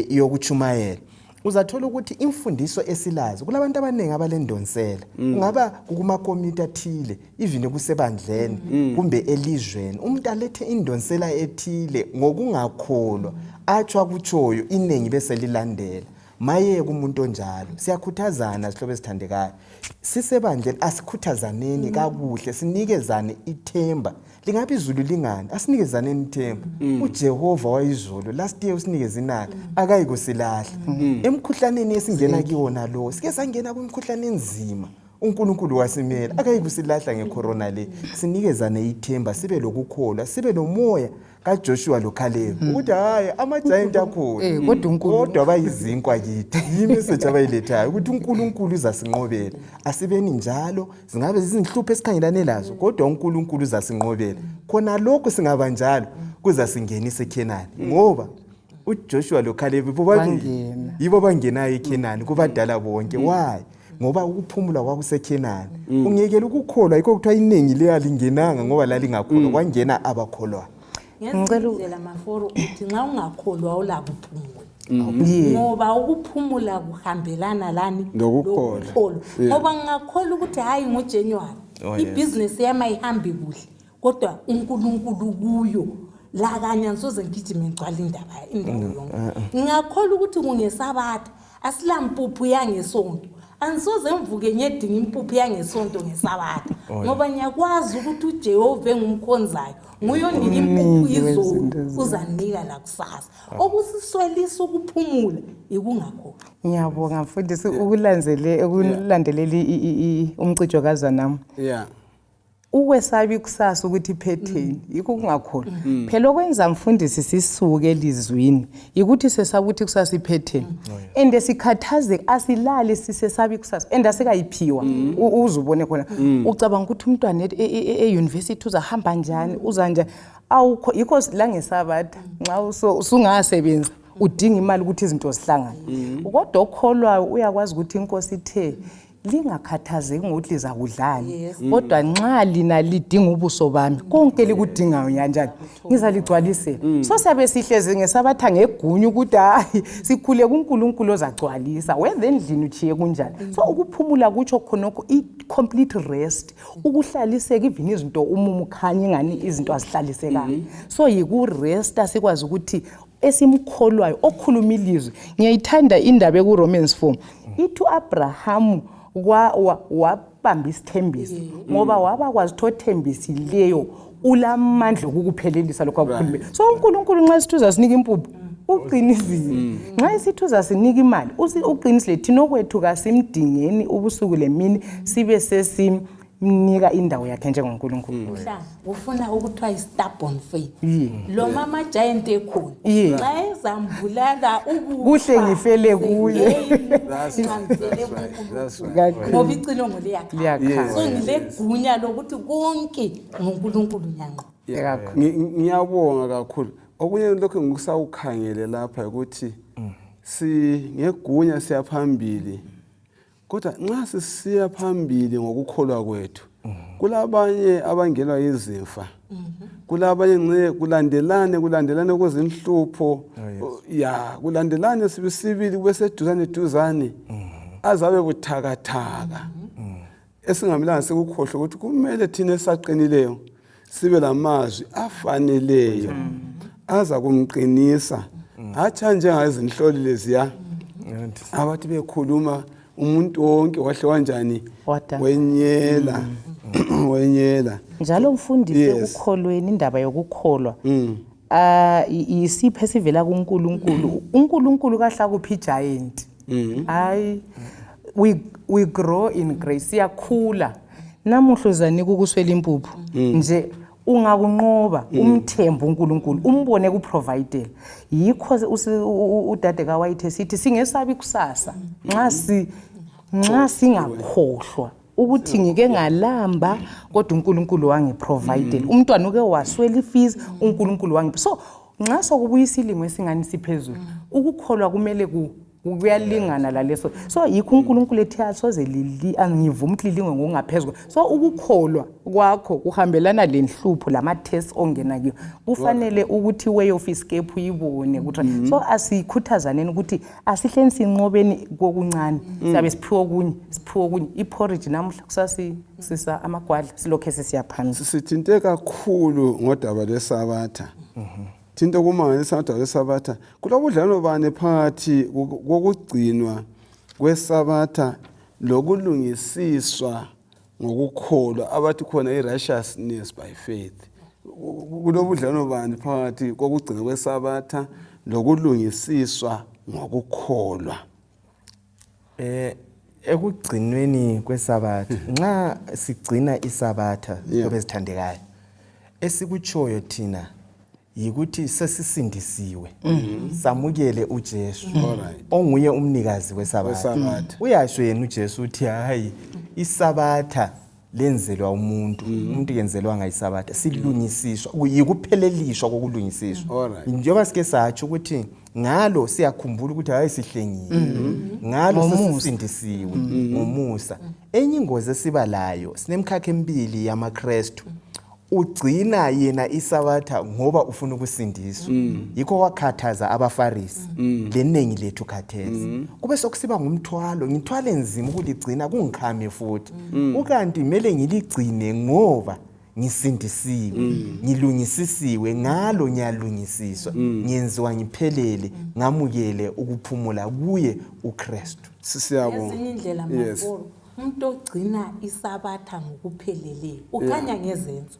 yokuchumayela. Uzathola ukuthi imfundiso esilazo kulabantu abaningi abalendonsela. Kungaba kumakomiti athile, even kusebandleni kumbe elizweni, umuntu alethe indonsela ethile ngokungakholwa, atsho akutshoyo iningi bese lilandela. Maye kumuntu onjalo. Siyakhuthazana sihlobo esithandekayo. Sisebandleni asikhuthazaneni kakuhle, sinikezane ithemba. Lingabe izulu lingani, asinikezaneni ithemba. uJehova wayizolo last year usinikeze inala, akayikusilahla. Emkhuhlaneni esingena kiwona lo, sike sangena kwimkhuhlane enzima. uNkulunkulu wasimela, akayikusilahla ngecorona le. Sinikezane ithemba, sibe lokukholwa, sibe lomoya kaJoshua loKhalebu ukuthi hayi ama-giant akhona, Kodwa uNkulunkulu. kodwa bayizinkwa kithi. Yimessage abayilethayo ukuthi uNkulunkulu uzasinqobela. Asibeni njalo, zingabe zizinhlupho esikhangelane lazo, kodwa uNkulunkulu uzasinqobela. Khona lokhu singaba njalo kuzasingenisa eKhenani, ngoba uJoshua loKhalebu bobabili Bangena. yibo bangenayo eKhenani kubadala bonke. Why? Ngoba ukuphumula kwakuseKhenani. Ungekela ukukholwa, yikho kuthiwa iningi leyalingenanga ngoba lalingakholwa, kwangena abakholwayo. Ngezinye indlela maforo uthi nxa ungakholwa awulakuphumula. Yeah. Ngoba ukuphumula kuhambelana lani Nokukholwa. lokukholwa. Yeah. Ngoba ngingakholwa ukuthi hayi ngoJanuary Oh, yes. ibhizinesi yami ayihambi kuhle, kodwa uNkulunkulu kuyo lakanye angisoze ngigijime ngigcwale indaba indawo yonke. Ngingakholwa ukuthi kungesabatha asilampuphu yangesonto, angisoze ngivuke ngiyedinga impuphu yangesonto ngesabatha, ngoba ngiyakwazi ukuthi uJehova engumkhonzayo nguye onika impuphu Umniki izolo, wezinto zonke. uzanika la kusasa. Okusiswelisa ukuphumula ikungakholwa. Ngiyabonga mfundisi ukulandelela umcijo kaZanam. Yeah. Ukwesaba ikusasa ukuthi iphetheni, yikho ukungakholwa. Phela okwenza mfundisi sisuke elizwini yikuthi sesaba ukuthi ikusasa iphetheni. And sikhathazeke, asilali sisesaba ikusasa and asikayiphiwa. Uze ubone khona. Ucabanga ukuthi umntwana e-university uzahamba njani, uza njani. Awukho, yikho la ngesabatha nxa usungasebenza udinga imali ukuthi izinto zihlangane. Kodwa okholwayo uyakwazi ukuthi inkosi ithe Lingakhathazeki ngokuthi lizakudlani, kodwa nxa lina lidinga ubuso bami, konke likudingayo nyanjani ngizaligcwalisela. So siyabe sihlezi ngesabatha ngegunya ukuthi hayi, sikhule kuNkulunkulu ozagcwalisa, wenze endlini utshiye kunjani. So ukuphumula kutsho khonokho i-complete rest, ukuhlaliseka, even izinto umumo ukhanya ingani izinto azihlalisekanga. So yikuresta, sikwazi ukuthi esimkholwayo okhuluma ilizwi. Ngiyayithanda indaba eku-Romans 4, ithi u-Abrahamu wabamba isithembiso ngoba wabakwazi ukuthi othembisileyo ulamandla okukuphelelisa lokho akukhulume. So uNkulunkulu nxa sithi uzasinika impuphu, uqinisile. Nxa esithi uzasinika imali, uqinisile. Thina okwethu kasimdingeni ubusuku lemini, sibe sesimnika indawo yakhe njengoNkulunkulu. Mhlanga ufuna ukuthiwa yi-stubborn faith. Lo mama giant ekhona, nxa ezambulala. Kuhle ngifele kuye. That's right. Ngoba icilongo liyakhala. Liyakhala. So ngilegunya lokuthi konke nguNkulunkulu nyanqo. Kakhulu. Ngiyabonga kakhulu. Okunye lokhu ngikusawukhangele lapha ukuthi si ngegunya siyaphambili, kodwa nxa sisiya phambili ngokukholwa kwethu, kulabanye abangenwa yizimfa, kulabanye nxe kulandelane kulandelane kuzinhlupho ya kulandelane sibisibili, kube seduzane duzane, azabe buthakathaka. Esingamelanga sikukhohlwe ukuthi kumele thina esaqinileyo sibe lamazwi afaneleyo aza kumqinisa, hatshi njengazinhloli leziya abathi bekhuluma umuntu wonke wahle wanjani. Wadana. Wenyela wenyela. Njalo mfundisi, ekukholweni, indaba yokukholwa isipho esivela kuNkulunkulu. UNkulunkulu kahlakuphi giant, hayi, we grow in grace, siyakhula. Namuhla uzanika ukuswela impuphu nje, ungakunqoba umthembu uNkulunkulu, umbone kuprovidela. Yikho udade kaWhite sithi singesabi kusasa nxa singakhohlwa ukuthi ngike ngalamba kodwa uNkulunkulu wangiprovidela, umntwana uke waswela ifees, uNkulunkulu wangipha. So nxa sokubuya isilingo esingani siphezulu, ukukholwa kumele kuyalingana laleso. So yikho uNkulunkulu ethi asoze angivumi ukuthi lilingwe ngokungaphezulu. So ukukholwa kwakho kuhambelana lenhlupho lama-test ongena kiyo, kufanele ukuthi way of escape uyibone ukuthi. So asikhuthazaneni ukuthi asihleni sinqobeni kokuncane, siyabe siphiwe okunye, siphiwe okunye, iporridge namuhla, kusasa amagwadla, silokhe sisiya phambili. Sithinte kakhulu ngodaba lwesabatha. Thinta okumangalisa ngodaba lwesabatha, kulobudlelwano bani phakathi kokugcinwa kwesabatha lokulungisiswa ngokukholwa, abathi khona i-righteousness by faith? Kulobudlelwano bani phakathi kokugcinwa kwesabatha lokulungisiswa ngokukholwa? Ekugcinweni kwesabatha, nxa sigcina isabatha, obezithandekayo, esikutshoyo thina yikuthi sesisindisiwe, samukele uJesu onguye umnikazi wesabatha. Wesabatha. Uyasho yena uJesu uthi hayi, isabatha lenzelwa umuntu, umuntu kenzelwanga isabatha. Silungisiswa, yikupheleliswa kokulungisiswa. Njengoba sike satsho ukuthi ngalo siyakhumbula ukuthi hayi, sihlengile ngalo. Ngomusa. Sesisindisiwe ngomusa. Enye ingozi esiba layo, sinemkhakha emibili yamaKrestu. Ugcina yena isabatha ngoba ufuna ukusindiswa, yikho kwakhathaza abaFarisi leningi lethu khathesi. Kube sokusiba ngumthwalo, ngithwale nzima ukuligcina, kungikhame futhi, ukanti kumele ngiligcine ngoba ngisindisiwe, ngilungisisiwe ngalo, ngiyalungisiswa, ngenziwa ngiphelele, ngamukele ukuphumula kuye uKristu. Siyabonga. Ezinye indlela, maforo, umuntu ogcina isabatha ngokupheleleyo ukhanya ngezenzo,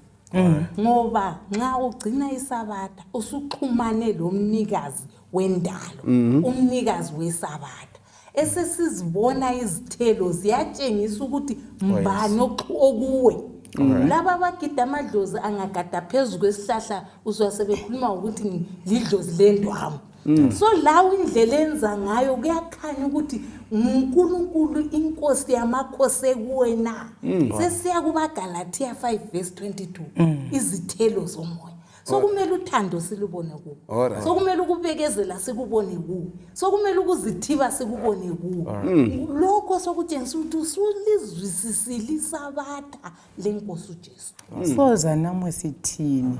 ngoba nxa ugcina isabatha usuxhumane lomnikazi wendalo, umnikazi wesabatha. Esesizibona izithelo ziyatshengisa ukuthi mbani okuwe. Laba abagida amadlozi, angagada phezu kwesihlahla, uzwa sebekhuluma ngokuthi lidlozi lendwamu. So lawo indlela enza ngayo kuyakhanya ukuthi nguNkulunkulu inkosi yamakhosi ekuwe na. Sesiya kubaGalathiya 5 verse 22, izithelo zomoya. Sokumele uthando silubone kuwe. Sokumele ukubekezela sikubone kuwe. Sokumele ukuzithiba sikubone kuwe. Lokho sokutshengisa ukuthi usulizwisisile isabatha lenkosi uJesu. Soza namwe sithini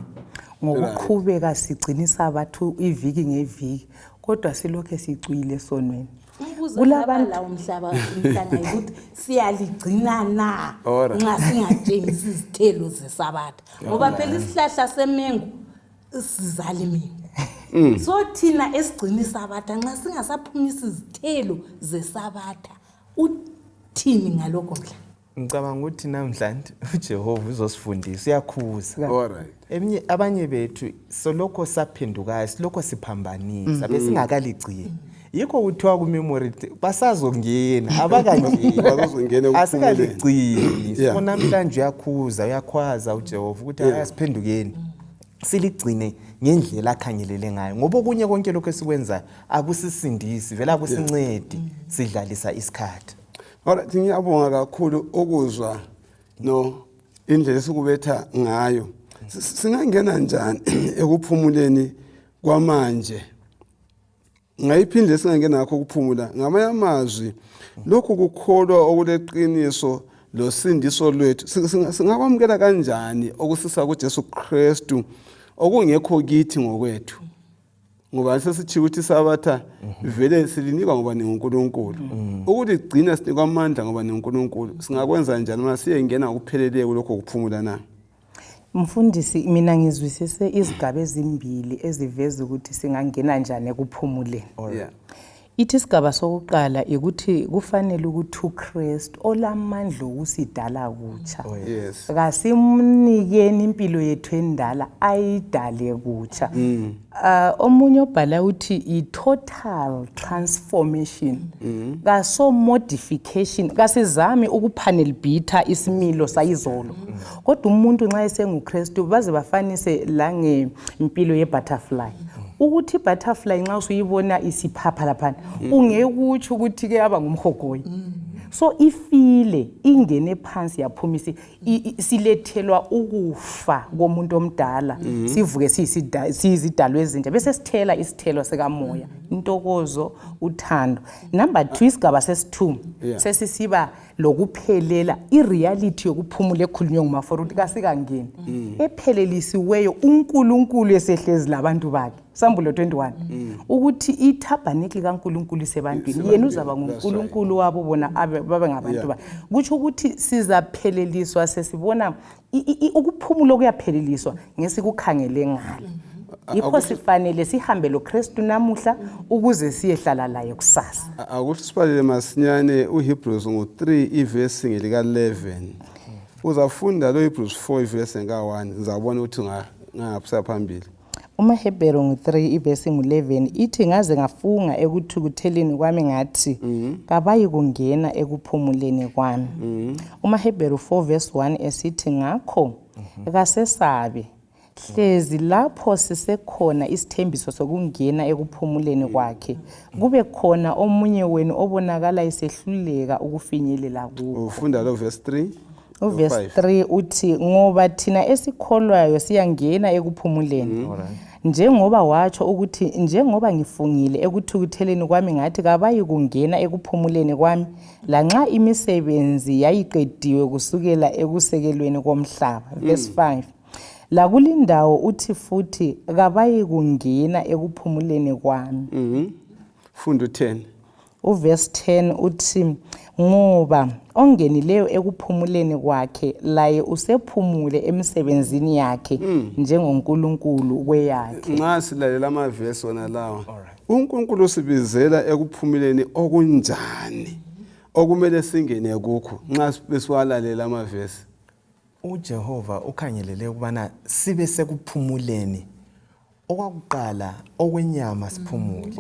ngokuqhubeka sigcina isabatha iviki ngeviki kodwa silokhe sicwile esonweni. Umbuzo lawo mhlaba mhlanga ukuthi siyaligcina na nxa singatshengisi izithelo zesabatha, ngoba phela isihlahla semengo sizala imengo. So thina esigcina isabatha nxa singasaphumisi izithelo zesabatha, uthini ngalokho mhla? Ngicabanga ukuthi namhlanje uJehova uzosifundisa, uyakhuza. Eminye abanye bethu solokho saphendukayo, silokho siphambanisa, besingakaligcini. Yikho kuthiwa ku-memory basazongena, abakangeni, asikaligcini. So namhlanje uyakhuza, uyakhwaza uJehova ukuthi ayasiphendukeni, siligcine ngendlela akhangelele ngayo, ngoba okunye konke lokho esikwenzayo akusisindisi, vele akusincedi, sidlalisa isikhathi. Alright, ngiyabonga kakhulu ukuzwa no indlela esikubetha ngayo. Singangena njani ekuphumuleni kwamanje? Ngayiphi indlela esingangena ngakho ukuphumula? Ngamanye amazwi, lokhu kukholwa okuleqiniso losindiso lwethu singakwamukela kanjani okusisa kuJesu Kristu okungekho kithi ngokwethu? Ngoba sesithiwa ukuthi isabatha vele silinikwa ngoba ninguNkulunkulu. Ukuligcina sinikwa amandla ngoba ninguNkulunkulu. Singakwenza njani uma siyengena ngokupheleleyo kulokho kuphumula na? Mfundisi, mina ngizwisise izigaba ezimbili eziveza ukuthi singangena njani ekuphumuleni. Ithi isigaba sokuqala ukuthi kufanele ukuthi uKristu olamandla okusidala kutsha. Kasimnikeni impilo yethu endala ayidale kutsha. Omunye obhala uthi i-total transformation. Kaso modification, kasizami ukupanel beater isimilo sayizolo. Kodwa umuntu nxa esenguKristu baze bafanise la ngempilo ye-butterfly. Ukuthi i-butterfly nxa usuyibona isiphapha laphana ungeke utsho ukuthi ke aba ngumhogoyi. So ifile ingene phansi yaphuma, silethelwa ukufa komuntu omdala, sivuke siyizidalwa ezintsha, bese sithela isithelo sikamoya, intokozo, uthando. Number 2, isigaba sesi-2 sesisiba lokuphelela, i-reality yokuphumula ekhulunywe ngumaforo ukuthi kasikangeni ephelelisiweyo, uNkulunkulu esehlezi labantu bakhe, Sambulo 21, ukuthi ithabhanekli kaNkulunkulu isebantwini, yena uzaba nguNkulunkulu wabo, bona babe ngabantu bakhe. Kutsho ukuthi sizapheleliswa, sesibona ukuphumula okuyapheleliswa ngesikukhangele ngale. Yikho sifanele sihambe loKristu namuhla ukuze siyehlala laye kusasa. Akuthi sibalele masinyane uHebrews ngo-3 ivesi ngelika-11. Uzafunda lo Hebrews 4 ivesi ngeka-1, ngizabona ukuthi ngapha phambili. UmaHebheru ngu-3 ivesi ngu-11 ithi, ngaze ngafunga ekuthukutheleni kwami ngathi kabayi kungena ekuphumuleni kwami. UmaHebheru 4 verse 1 esithi, ngakho kasesabe hlezi lapho sisekhona isithembiso sokungena ekuphumuleni kwakhe, kube khona omunye wenu obonakala esehluleka ukufinyelela kuwo. Ufunda lo verse 3. Uverse 3 uthi, ngoba thina esikholwayo siyangena ekuphumuleni, njengoba watsho ukuthi, njengoba ngifungile ekuthukutheleni kwami ngathi kabayi kungena ekuphumuleni kwami, lanxa imisebenzi yayiqediwe kusukela ekusekelweni komhlaba. Verse 5 lakulindawo uthi futhi, kabayi kungena ekuphumuleni kwami. Funda u-10. Uverse 10 uthi, ngoba ongenileyo ekuphumuleni kwakhe laye usephumule emisebenzini yakhe njengoNkulunkulu kweyakhe. Nxa silalela amavesi wona lawa, uNkulunkulu usibizela ekuphumuleni okunjani okumele singene kukho nxa besiwalalela amavesi? uJehova ukhangelele ukubana sibe sekuphumuleni okwakuqala okwenyama, siphumule.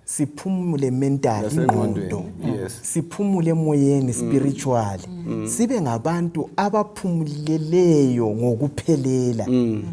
Siphumule mentally, Nasengqondweni, ingqondo. Siphumule emoyeni, spiritually, sibe ngabantu abaphumuleleyo ngokuphelela,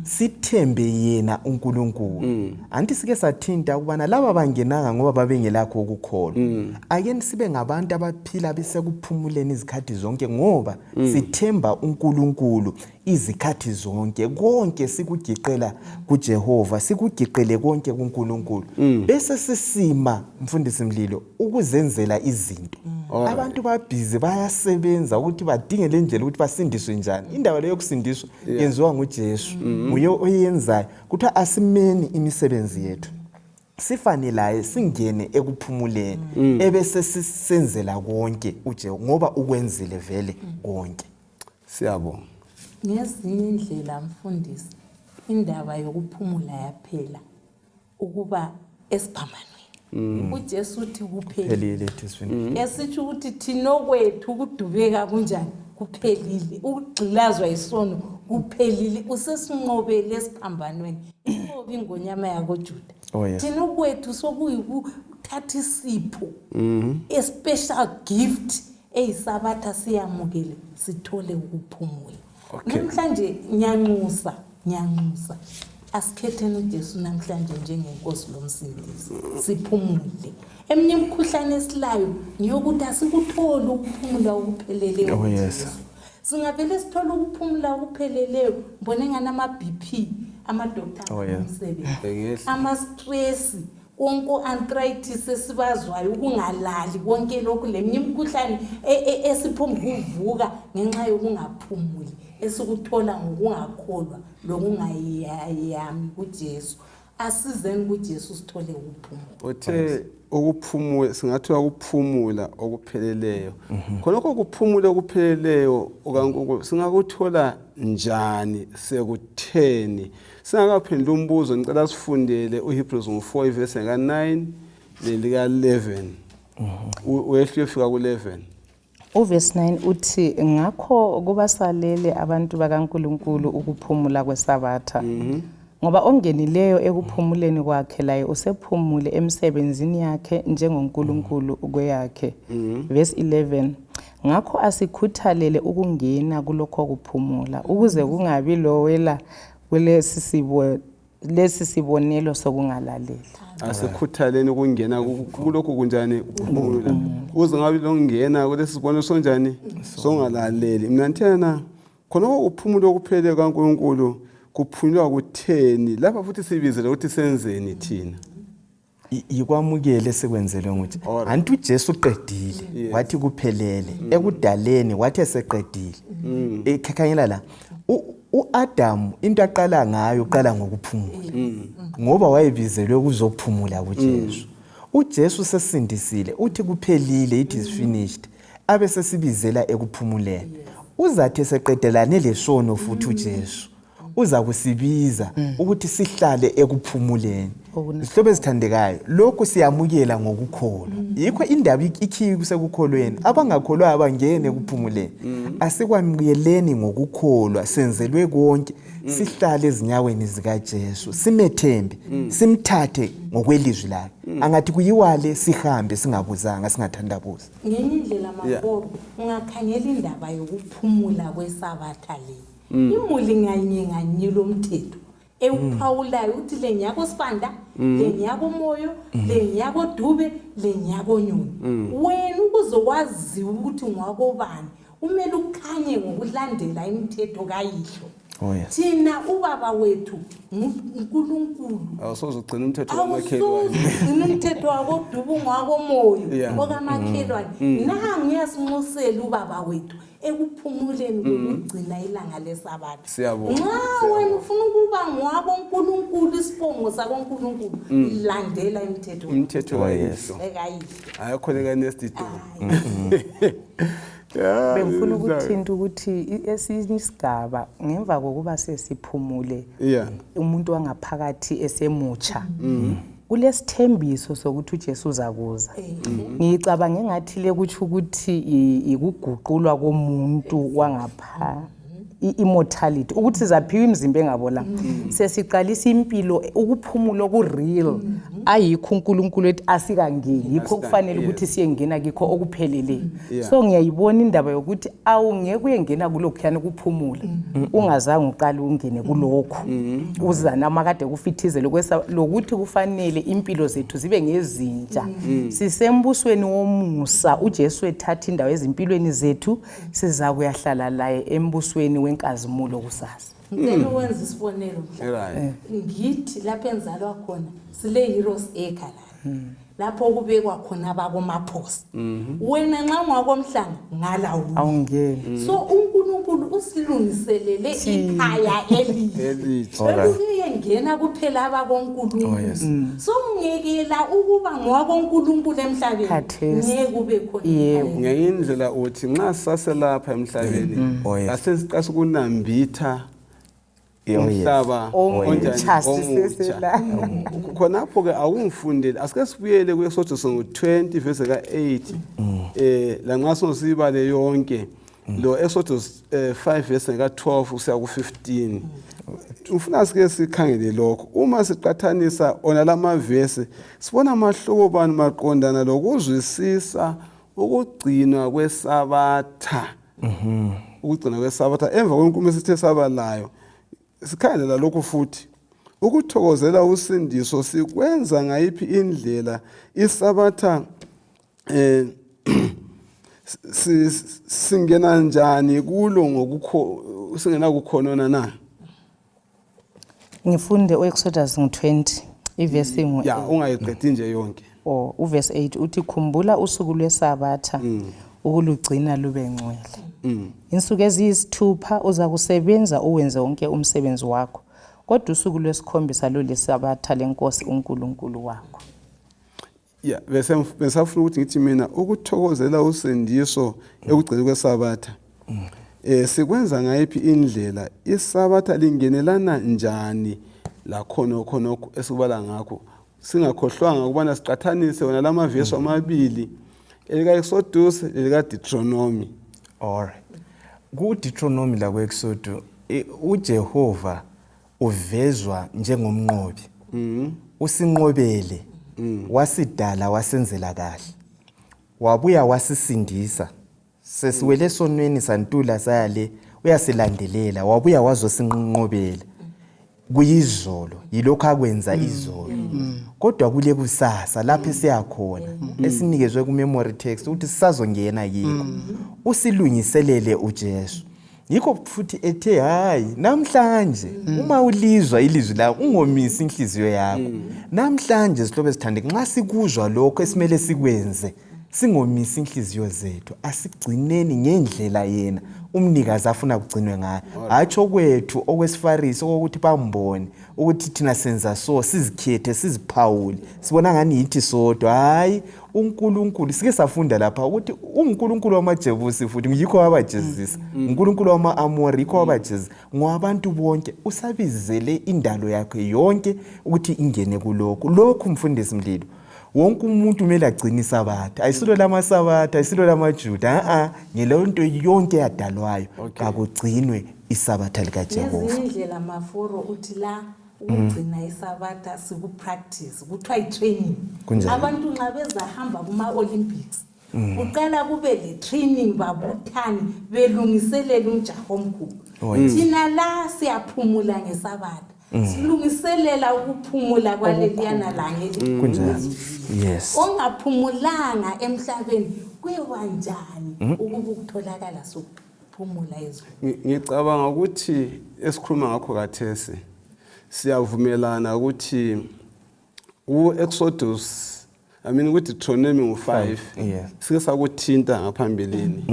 sithembe yena uNkulunkulu. Anti sike sathinta ukubana laba bangenanga ngoba babengelakho ukukholwa. Ake sibe ngabantu abaphila besekuphumuleni izikhathi zonke, ngoba sithemba uNkulunkulu. Izikhathi zonke konke sikugiqela kuJehova, sikugiqele konke kuNkulunkulu. Bese sisima, mfundisi Mlilo, ukuzenzela izinto. Abantu babhizi bayasebenza ukuthi badinge le ndlela ukuthi basindiswe njani. Indaba leyo yokusindiswa yenziwa nguJesu, nguye oyenzayo. Kuthiwa asimeni imisebenzi yethu, sifane laye, singene ekuphumuleni, ebese sisenzela konke uJehova, ngoba ukwenzile vele konke. Siyabonga. Ngezinye indlela, mfundisi, indaba yokuphumula yaphela ukuba esiphambanweni. UJesu uthi kuphelile. Phelile, it is finished. Esitsho ukuthi thina okwethu ukudubeka kunjani? Kuphelile. Ukugxilazwa isono kuphelile. Usesinqobele esiphambanweni. Inqobi ingonyama yakoJuda. Oh, yes. Thina okwethu sokuyikuthatha isipho, a special gift eyisabatha, siyamukele, sithole ukuphumula. Namhlanje ngiyanxusa, ngiyanxusa, asikhetheni uJesu namhlanje njengenkosi lomsindisi, siphumule. Eminye imikhuhlane esilayo ngiyokuthi asikutholi ukuphumula okupheleleyo. Oh, yes. kuJesu. Singavele sithole ukuphumula okupheleleyo, ngibone ngani ama-BP, ama-doctor Oh, yeah. umsebenzi, Bengehla. ama-stress konke, o-arthritis esibazwayo, ukungalali, konke lokhu, leminye imikhuhlane esiphumba ukuvuka ngenxa yokungaphumuli esikuthola ngokungakholwa lokungayami kuJesu. Asizeni kuJesu sithole ukuphumula. Uthe ukuphumula, singathiwa ukuphumula okupheleleyo. Khonokho ukuphumula okupheleleyo okaNkulunkulu singakuthola njani, sekutheni? Singakaphenduli umbuzo, ngicela sifundele uHebrews ngo-4 ivesi ka-9 lelika-11. Wehle uyofika ku-11. Uvesi 9 uthi, ngakho kubasalele abantu bakaNkulunkulu ukuphumula kwesabatha. Ngoba ongenileyo ekuphumuleni kwakhe laye usephumule emsebenzini yakhe njengoNkulunkulu kweyakhe. Verse 11, ngakho asikhuthalele ukungena kulokho kuphumula, ukuze kungabi lowela kulesi sibo lesi sibonelo sokungalaleli. Asikhuthaleni ukungena kulokhu kunjani? Kuphumula, ukuze ngabe lokungena kulesi sibonelo sonjani? Songalaleli. Mina ngithena khonokho kuphumula okuphelele kaNkulunkulu kuphunyulwa kutheni lapha, futhi sibizele ukuthi senzeni thina? Yikwamukele esikwenzelwe nguJesu. Anti uJesu uqedile, wathi kuphelele ekudaleni, wathi eseqedile. Khangela la, uAdam into aqala ngayo, uqala ngokuphumula, ngoba wayebizelwe ukuzophumula kuJesu. uJesu sesindisile, uthi kuphelile, it is finished, abe sesibizela ekuphumuleni. Uzathi eseqedelane lesono futhi, uJesu uza kusibiza ukuthi sihlale ekuphumuleni. Zihlobo ezithandekayo, lokhu siyamukela ngokukholwa. Yikho indaba ikhiyi kusekukholweni. Abangakholwayo abangene ekuphumuleni. Asikwamukeleni ngokukholwa, senzelwe konke, sihlale ezinyaweni zikaJesu, simethembe, simthathe ngokwelizwi lakhe. Angathi kuyiwale, sihambe singabuzanga, singathandabuzi. Ngenye indlela, Maboro, ungakhangela indaba yokuphumula kwesabatha le, imuli nganye nganye lomthetho ewuphawulayo ukuthi le ngiyakosibanda, le ngiyakomoyo, le ngiyakodube, le ngiyakonyoni. Wena ukuze waziwe ukuthi ngwakobani, kumele ukhanye ngokulandela imithetho kayihlo. Oh, yes. Thina ubaba wethu nguNkulunkulu. Awusoze ugcina umthetho kamakhelwane. Awusoze ugcina umthetho wakodubu ngwakomoyo okamakhelwane. Nangu uyasinxusela ubaba wethu ekuphumuleni kokugcina ilanga lesabatha. Siyabonga. Nxa wena ufuna ukuba ngwabonkulunkulu, isibongo sakonkulunkulu, landela imithetho umthetho kayihlo. Ekayihlo. Ayakhona ka-next door. Bengifuna ukuthinta ukuthi esinye isigaba ngemva kokuba sesiphumule, umuntu wangaphakathi esemutsha, kulesithembiso sokuthi uJesu uzakuza. Ngicabange ngathi le kutsho ukuthi ikuguqulwa komuntu wangapha, i-immortality, ukuthi sizaphiwa imizimba engabola, sesiqalisa impilo, ukuphumula oku-real ayikho uNkulunkulu ethi asikangeni yikho kufanele ukuthi siyengena kikho okupheleleyo. So ngiyayibona indaba yokuthi awungeke uyengena kulokhuyana ukuphumula ungazange uqale ungene kulokhu, uza nama kade kufithizele lokuthi kufanele impilo zethu zibe ngezintsha, sisembusweni womusa, uJesu ethatha indawo ezimpilweni zethu, siza kuyahlala laye embusweni. wenkazimulo kusasa. Ngicela ukwenza isibonelo. Right. Ngithi lapho enzalwa khona sile Heroes Acre la. Lapho kubekwa khona abakomaphosa. Wena nxa ungakomhlanga ngala uyi. Awungeni. So uNkulunkulu usilungiselele ikhaya elihle. Elitsha. Eliyengena kuphela abakoNkulunkulu. Oh, yes. So ungekela ukuba ngowakoNkulunkulu emhlabeni. Khathesi. Ngeke kube khona. Yebo. Ngenye indlela uthi nxa sisaselapha emhlabeni Oh, yes. asesiqasa ukunambitha Oh, yes. umhlaba Omutsha onjani? sisesela. Omutsha. Khonapho-ke awungifundeli, asike sibuyele ku-Exodus ngo-20 verse ka-8, lanxa sosiyibale yonke lo Exodus 5 verse ka-12 kusiya ku-15. Ufuna sike sikhangele lokho. Uma siqathanisa ona lamavesi, sibona amahluko bani maqondana lokuzwisisa ukugcinwa kwesabatha. Ukugcinwa kwesabatha emva kwenkulumo esithe saba layo, sikhangela lokhu futhi. Ukuthokozela usindiso sikwenza ngayiphi indlela? Isabatha singena njani kulo ngokukho singena kukhonona na? Ngifunde uExodus ngo-20 ivesi ngo Ya, ungayiqedi nje yonke. Oh, uverse 8 uthi khumbula usuku lwesabatha ukulugcina lube ngcwele. Insuku eziyisithupha uzakusebenza uwenze wonke umsebenzi wakho, kodwa usuku lwesikhombisa lulisabatha lenkosi uNkulunkulu wakho. Ya, bese besafuna ukuthi ngithi mina ukuthokozela usindiso ekugcineni kwesabatha. Sikwenza ngayiphi indlela? Isabatha lingenelana njani lakhona khonokho esikubala ngakho? Singakhohlwanga ukubana siqathanise wona lamavesi amabili, elika-Exodus lelika-Deuteronomy. Alright. Ku-Deuteronomy laku-Exodus, uJehova uvezwa njengomnqobi. Usinqobele, wasidala, wasenzela kahle. Wabuya wasisindisa. Sesiwele esonweni santula saya le, uyasilandelela, wabuya wazosinqobela. Kuyizolo, yilokho akwenza izolo. Kodwa kule kusasa lapho esiyakhona, esinikezwe ku-memory text ukuthi sisazongena kikho. Usilungiselele uJesu. Yikho futhi ethe hayi namhlanje uma ulizwa ilizwi lakho ungomisi inhliziyo yakho. Namhlanje zihlobo ezithandeka, nxa sikuzwa lokho esimele sikwenze, singomisi inhliziyo zethu, asigcineni ngendlela yena umnikazi afuna kugcinwe ngayo. Hatsho kwethu okwesifarisi okokuthi bambone ukuthi thina senza so, sizikhethe, siziphawule, sibona ngani yithi sodwa. Hayi, uNkulunkulu sike safunda lapha ukuthi uNkulunkulu wamaJebusi futhi yikho wabajezisa, uNkulunkulu wama-Amori yikho wabajezisa, ngowabantu bonke. Usabizele indalo yakhe yonke ukuthi ingene kulokhu. Lokhu mfundisi Mlilo, wonke umuntu kumele agcine isabatha. Ayisilo lamasabatha, ayisilo lamaJuda, a ngeleyo nto yonke eyadalwayo, kakugcinwe isabatha likaJehova. Ngezinye indlela maforo uthi la ukugcina isabatha siku-practice, kuthiwa i-training. Kunjalo. Abantu nxa bezahamba kuma-Olympics kuqala kube le-training, babuthane belungiselela umjaho omkhulu. Oh, yes. Thina la siyaphumula ngesabatha, silungiselela ukuphumula kwaleliyana langa elikhulu. Kunjalo. Yes. Ongaphumulanga emhlabeni kuyoba njani ukuba ukutholakala sokuphumula ezweni? Ngicabanga ukuthi esikhuluma ngakho kathesi siyavumelana ukuthi ku-Exodus, I mean ku-Deuteronomy ngo-5, Yes. sike sakuthinta ngaphambilini.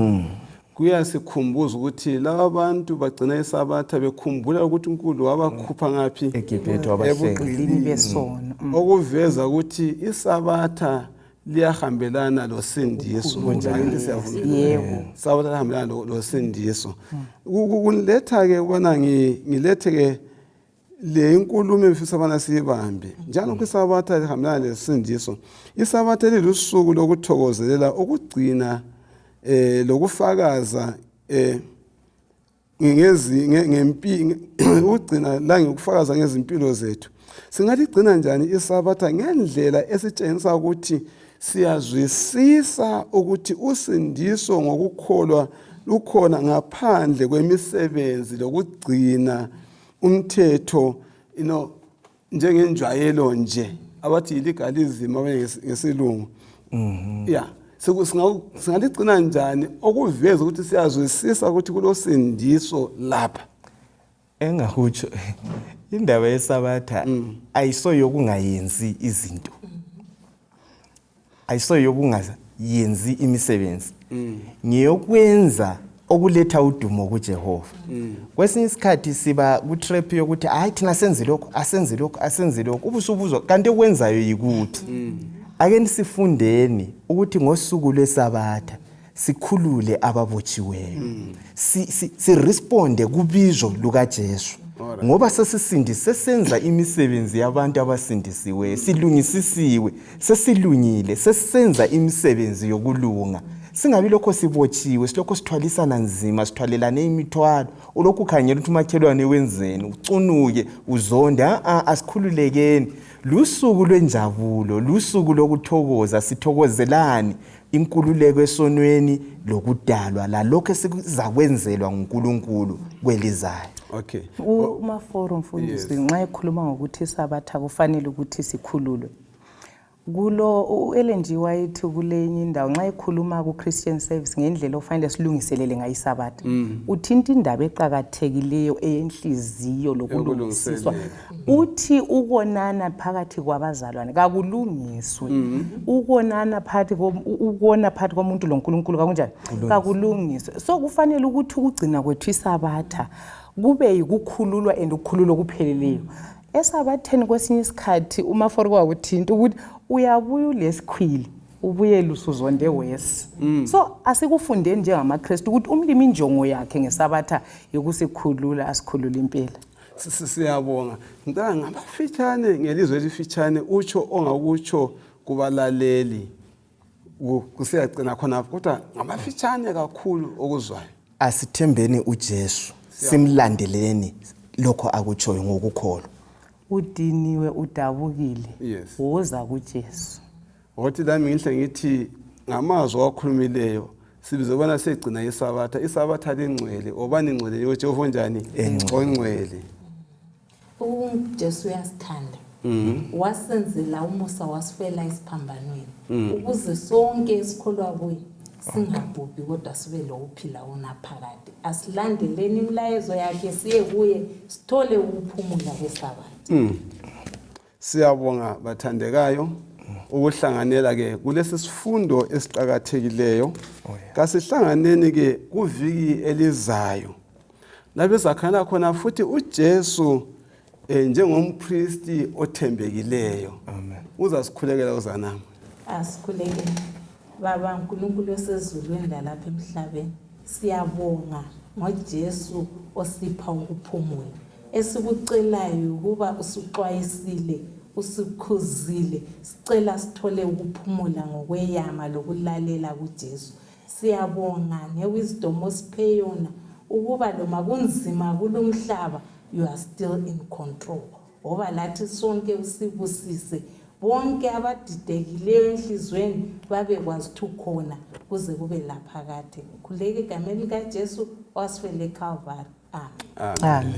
Kuyasikhumbuza ukuthi laba bantu bagcina isabatha bekhumbula ukuthi uNkulunkulu wabakhupha ngaphi? eGibhithe, wabahlenga. Ebugqilini besono. Okuveza ukuthi isabatha liyahambelana losindiso. Angithi siyavumelana? Yebo. Sabatha lihambelana losindiso. Kungiletha-ke ukubana ngilethe-ke le inkulumo engifisa ubana siyibambe. Njalo kwisabatha lihambelana lesindiso. Isabatha lilusuku lokuthokozelela ukugcina lokufakaza ngempi, ukugcina la ngokufakaza ngezimpilo zethu. Singaligcina njani isabatha ngendlela esitshengisa ukuthi siyazwisisa ukuthi usindiso ngokukholwa lukhona ngaphandle kwemisebenzi lokugcina umthetho, njengenjwayelo nje abathi legalism abanye ngesilungu. Yeah. Singaligcina njani okuveza ukuthi siyazwisisa ukuthi kulosindiso lapha? Engakutsho, indaba yesabatha ayisoyokungayenzi izinto, ayisoyokungayenzi imisebenzi, ngiyokwenza okuletha udumo kuJehova. Kwesinye isikhathi siba ku-trap yokuthi hayi, thina senze lokhu, asenze lokhu, asenze lokhu, ubusubuzwa kanti okwenzayo yikuthi. Ake sifundeni ukuthi ngosuku lwesabatha sikhulule ababotshiweyo, siresponde kubizo lukaJesu, ngoba sesisindise, sesenza imisebenzi yabantu abasindisiweyo, silungisisiwe, sesilungile, sesenza imisebenzi yokulunga. Singabi lokho sibotshiwe, silokho sithwalisana nzima, sithwalelane imithwalo, ulokhu ukhangela ukuthi umakhelwane wenzeni, ucunuke, uzonde. A, asikhululekeni. Lusuku lwenjabulo, lusuku lokuthokoza. Sithokozelani inkululeko esonweni lokudalwa lalokho esizakwenzelwa nguNkulunkulu kwelizayo. Okay. UMaforo, mfundisi, nxa ekhuluma ngokuthi isabatha kufanele ukuthi sikhululwe kulo, u-Ellen G White kulenye indawo nxa ekhuluma ku-Christian Service ngendlela ofanele silungiselele ngayo isabatha, uthinta indaba eqakathekileyo eyenhliziyo lokulungisiswa. Uthi ukonana phakathi kwabazalwane kakulungiswe, ukonana phakathi ukona phakathi komuntu loNkulunkulu kakunjani, kakulungiswe. So kufanele ukuthi ukugcina kwethu isabatha kube yikukhululwa and ukukhululwa okupheleleyo esabatheni. Kwesinye isikhathi uMafori kwakuthinta ukuthi uyabuya ulesikhwili, ubuyele usuzonde wesi. So asikufundeni njengamakrestu ukuthi umlimi injongo yakhe ngesabatha yokusikhulula, asikhulule impela. Siyabonga. Ngicela ngamafitshane, ngelizwe elifitshane, utsho ongakutsho kubalaleli kusiyagcina khonapho, kodwa ngamafitshane kakhulu okuzwayo. Asithembeni uJesu, simlandeleni lokho akutshoyo ngokukholwa. Udiniwe, udabukile, woza kuJesu. Wathi lami ngihle ngithi ngamazwi owakhulumileyo, sibize ubana siyegcina isabatha. Isabatha lingcwele, obani ngcwele yoJehova onjani? Ongcwele. UJesu uyasithanda, wasenzela umusa, wasifela esiphambanweni ukuze sonke esikholwa kuye singabhubhi kodwa sibe lokuphila unaphakade. Asilandeleni imilayezo yakhe, siye kuye, sithole ukuphumula kwesabatha. Siyabonga bathandekayo ukuhlanganela ke kulesi sifundo esiqakathekileyo. Kasihlanganeni ke kuviki elizayo lapho ezakhangela khona futhi uJesu njengompristi othembekileyo. Amen. Uzasikhulekela uzanami. Asikhulekele. Baba Nkulunkulu osezulwini lalapha emhlabeni, siyabonga ngoJesu osipha ukuphumula. Esikucelayo ukuba usuxwayisile, usukhuzile, sicela sithole ukuphumula ngokweyama lokulalela kuJesu. Siyabonga ngewisdom osiphe yona ukuba loma kunzima kulumhlaba, you are still in control. Ngoba lathi sonke usibusise, bonke abadidekileyo enhliziyweni babekwazi ukuthi ukhona kuze kube laphakade. Ngikhuleka egameni likaJesu owasifela eCalvary, amen. Amen.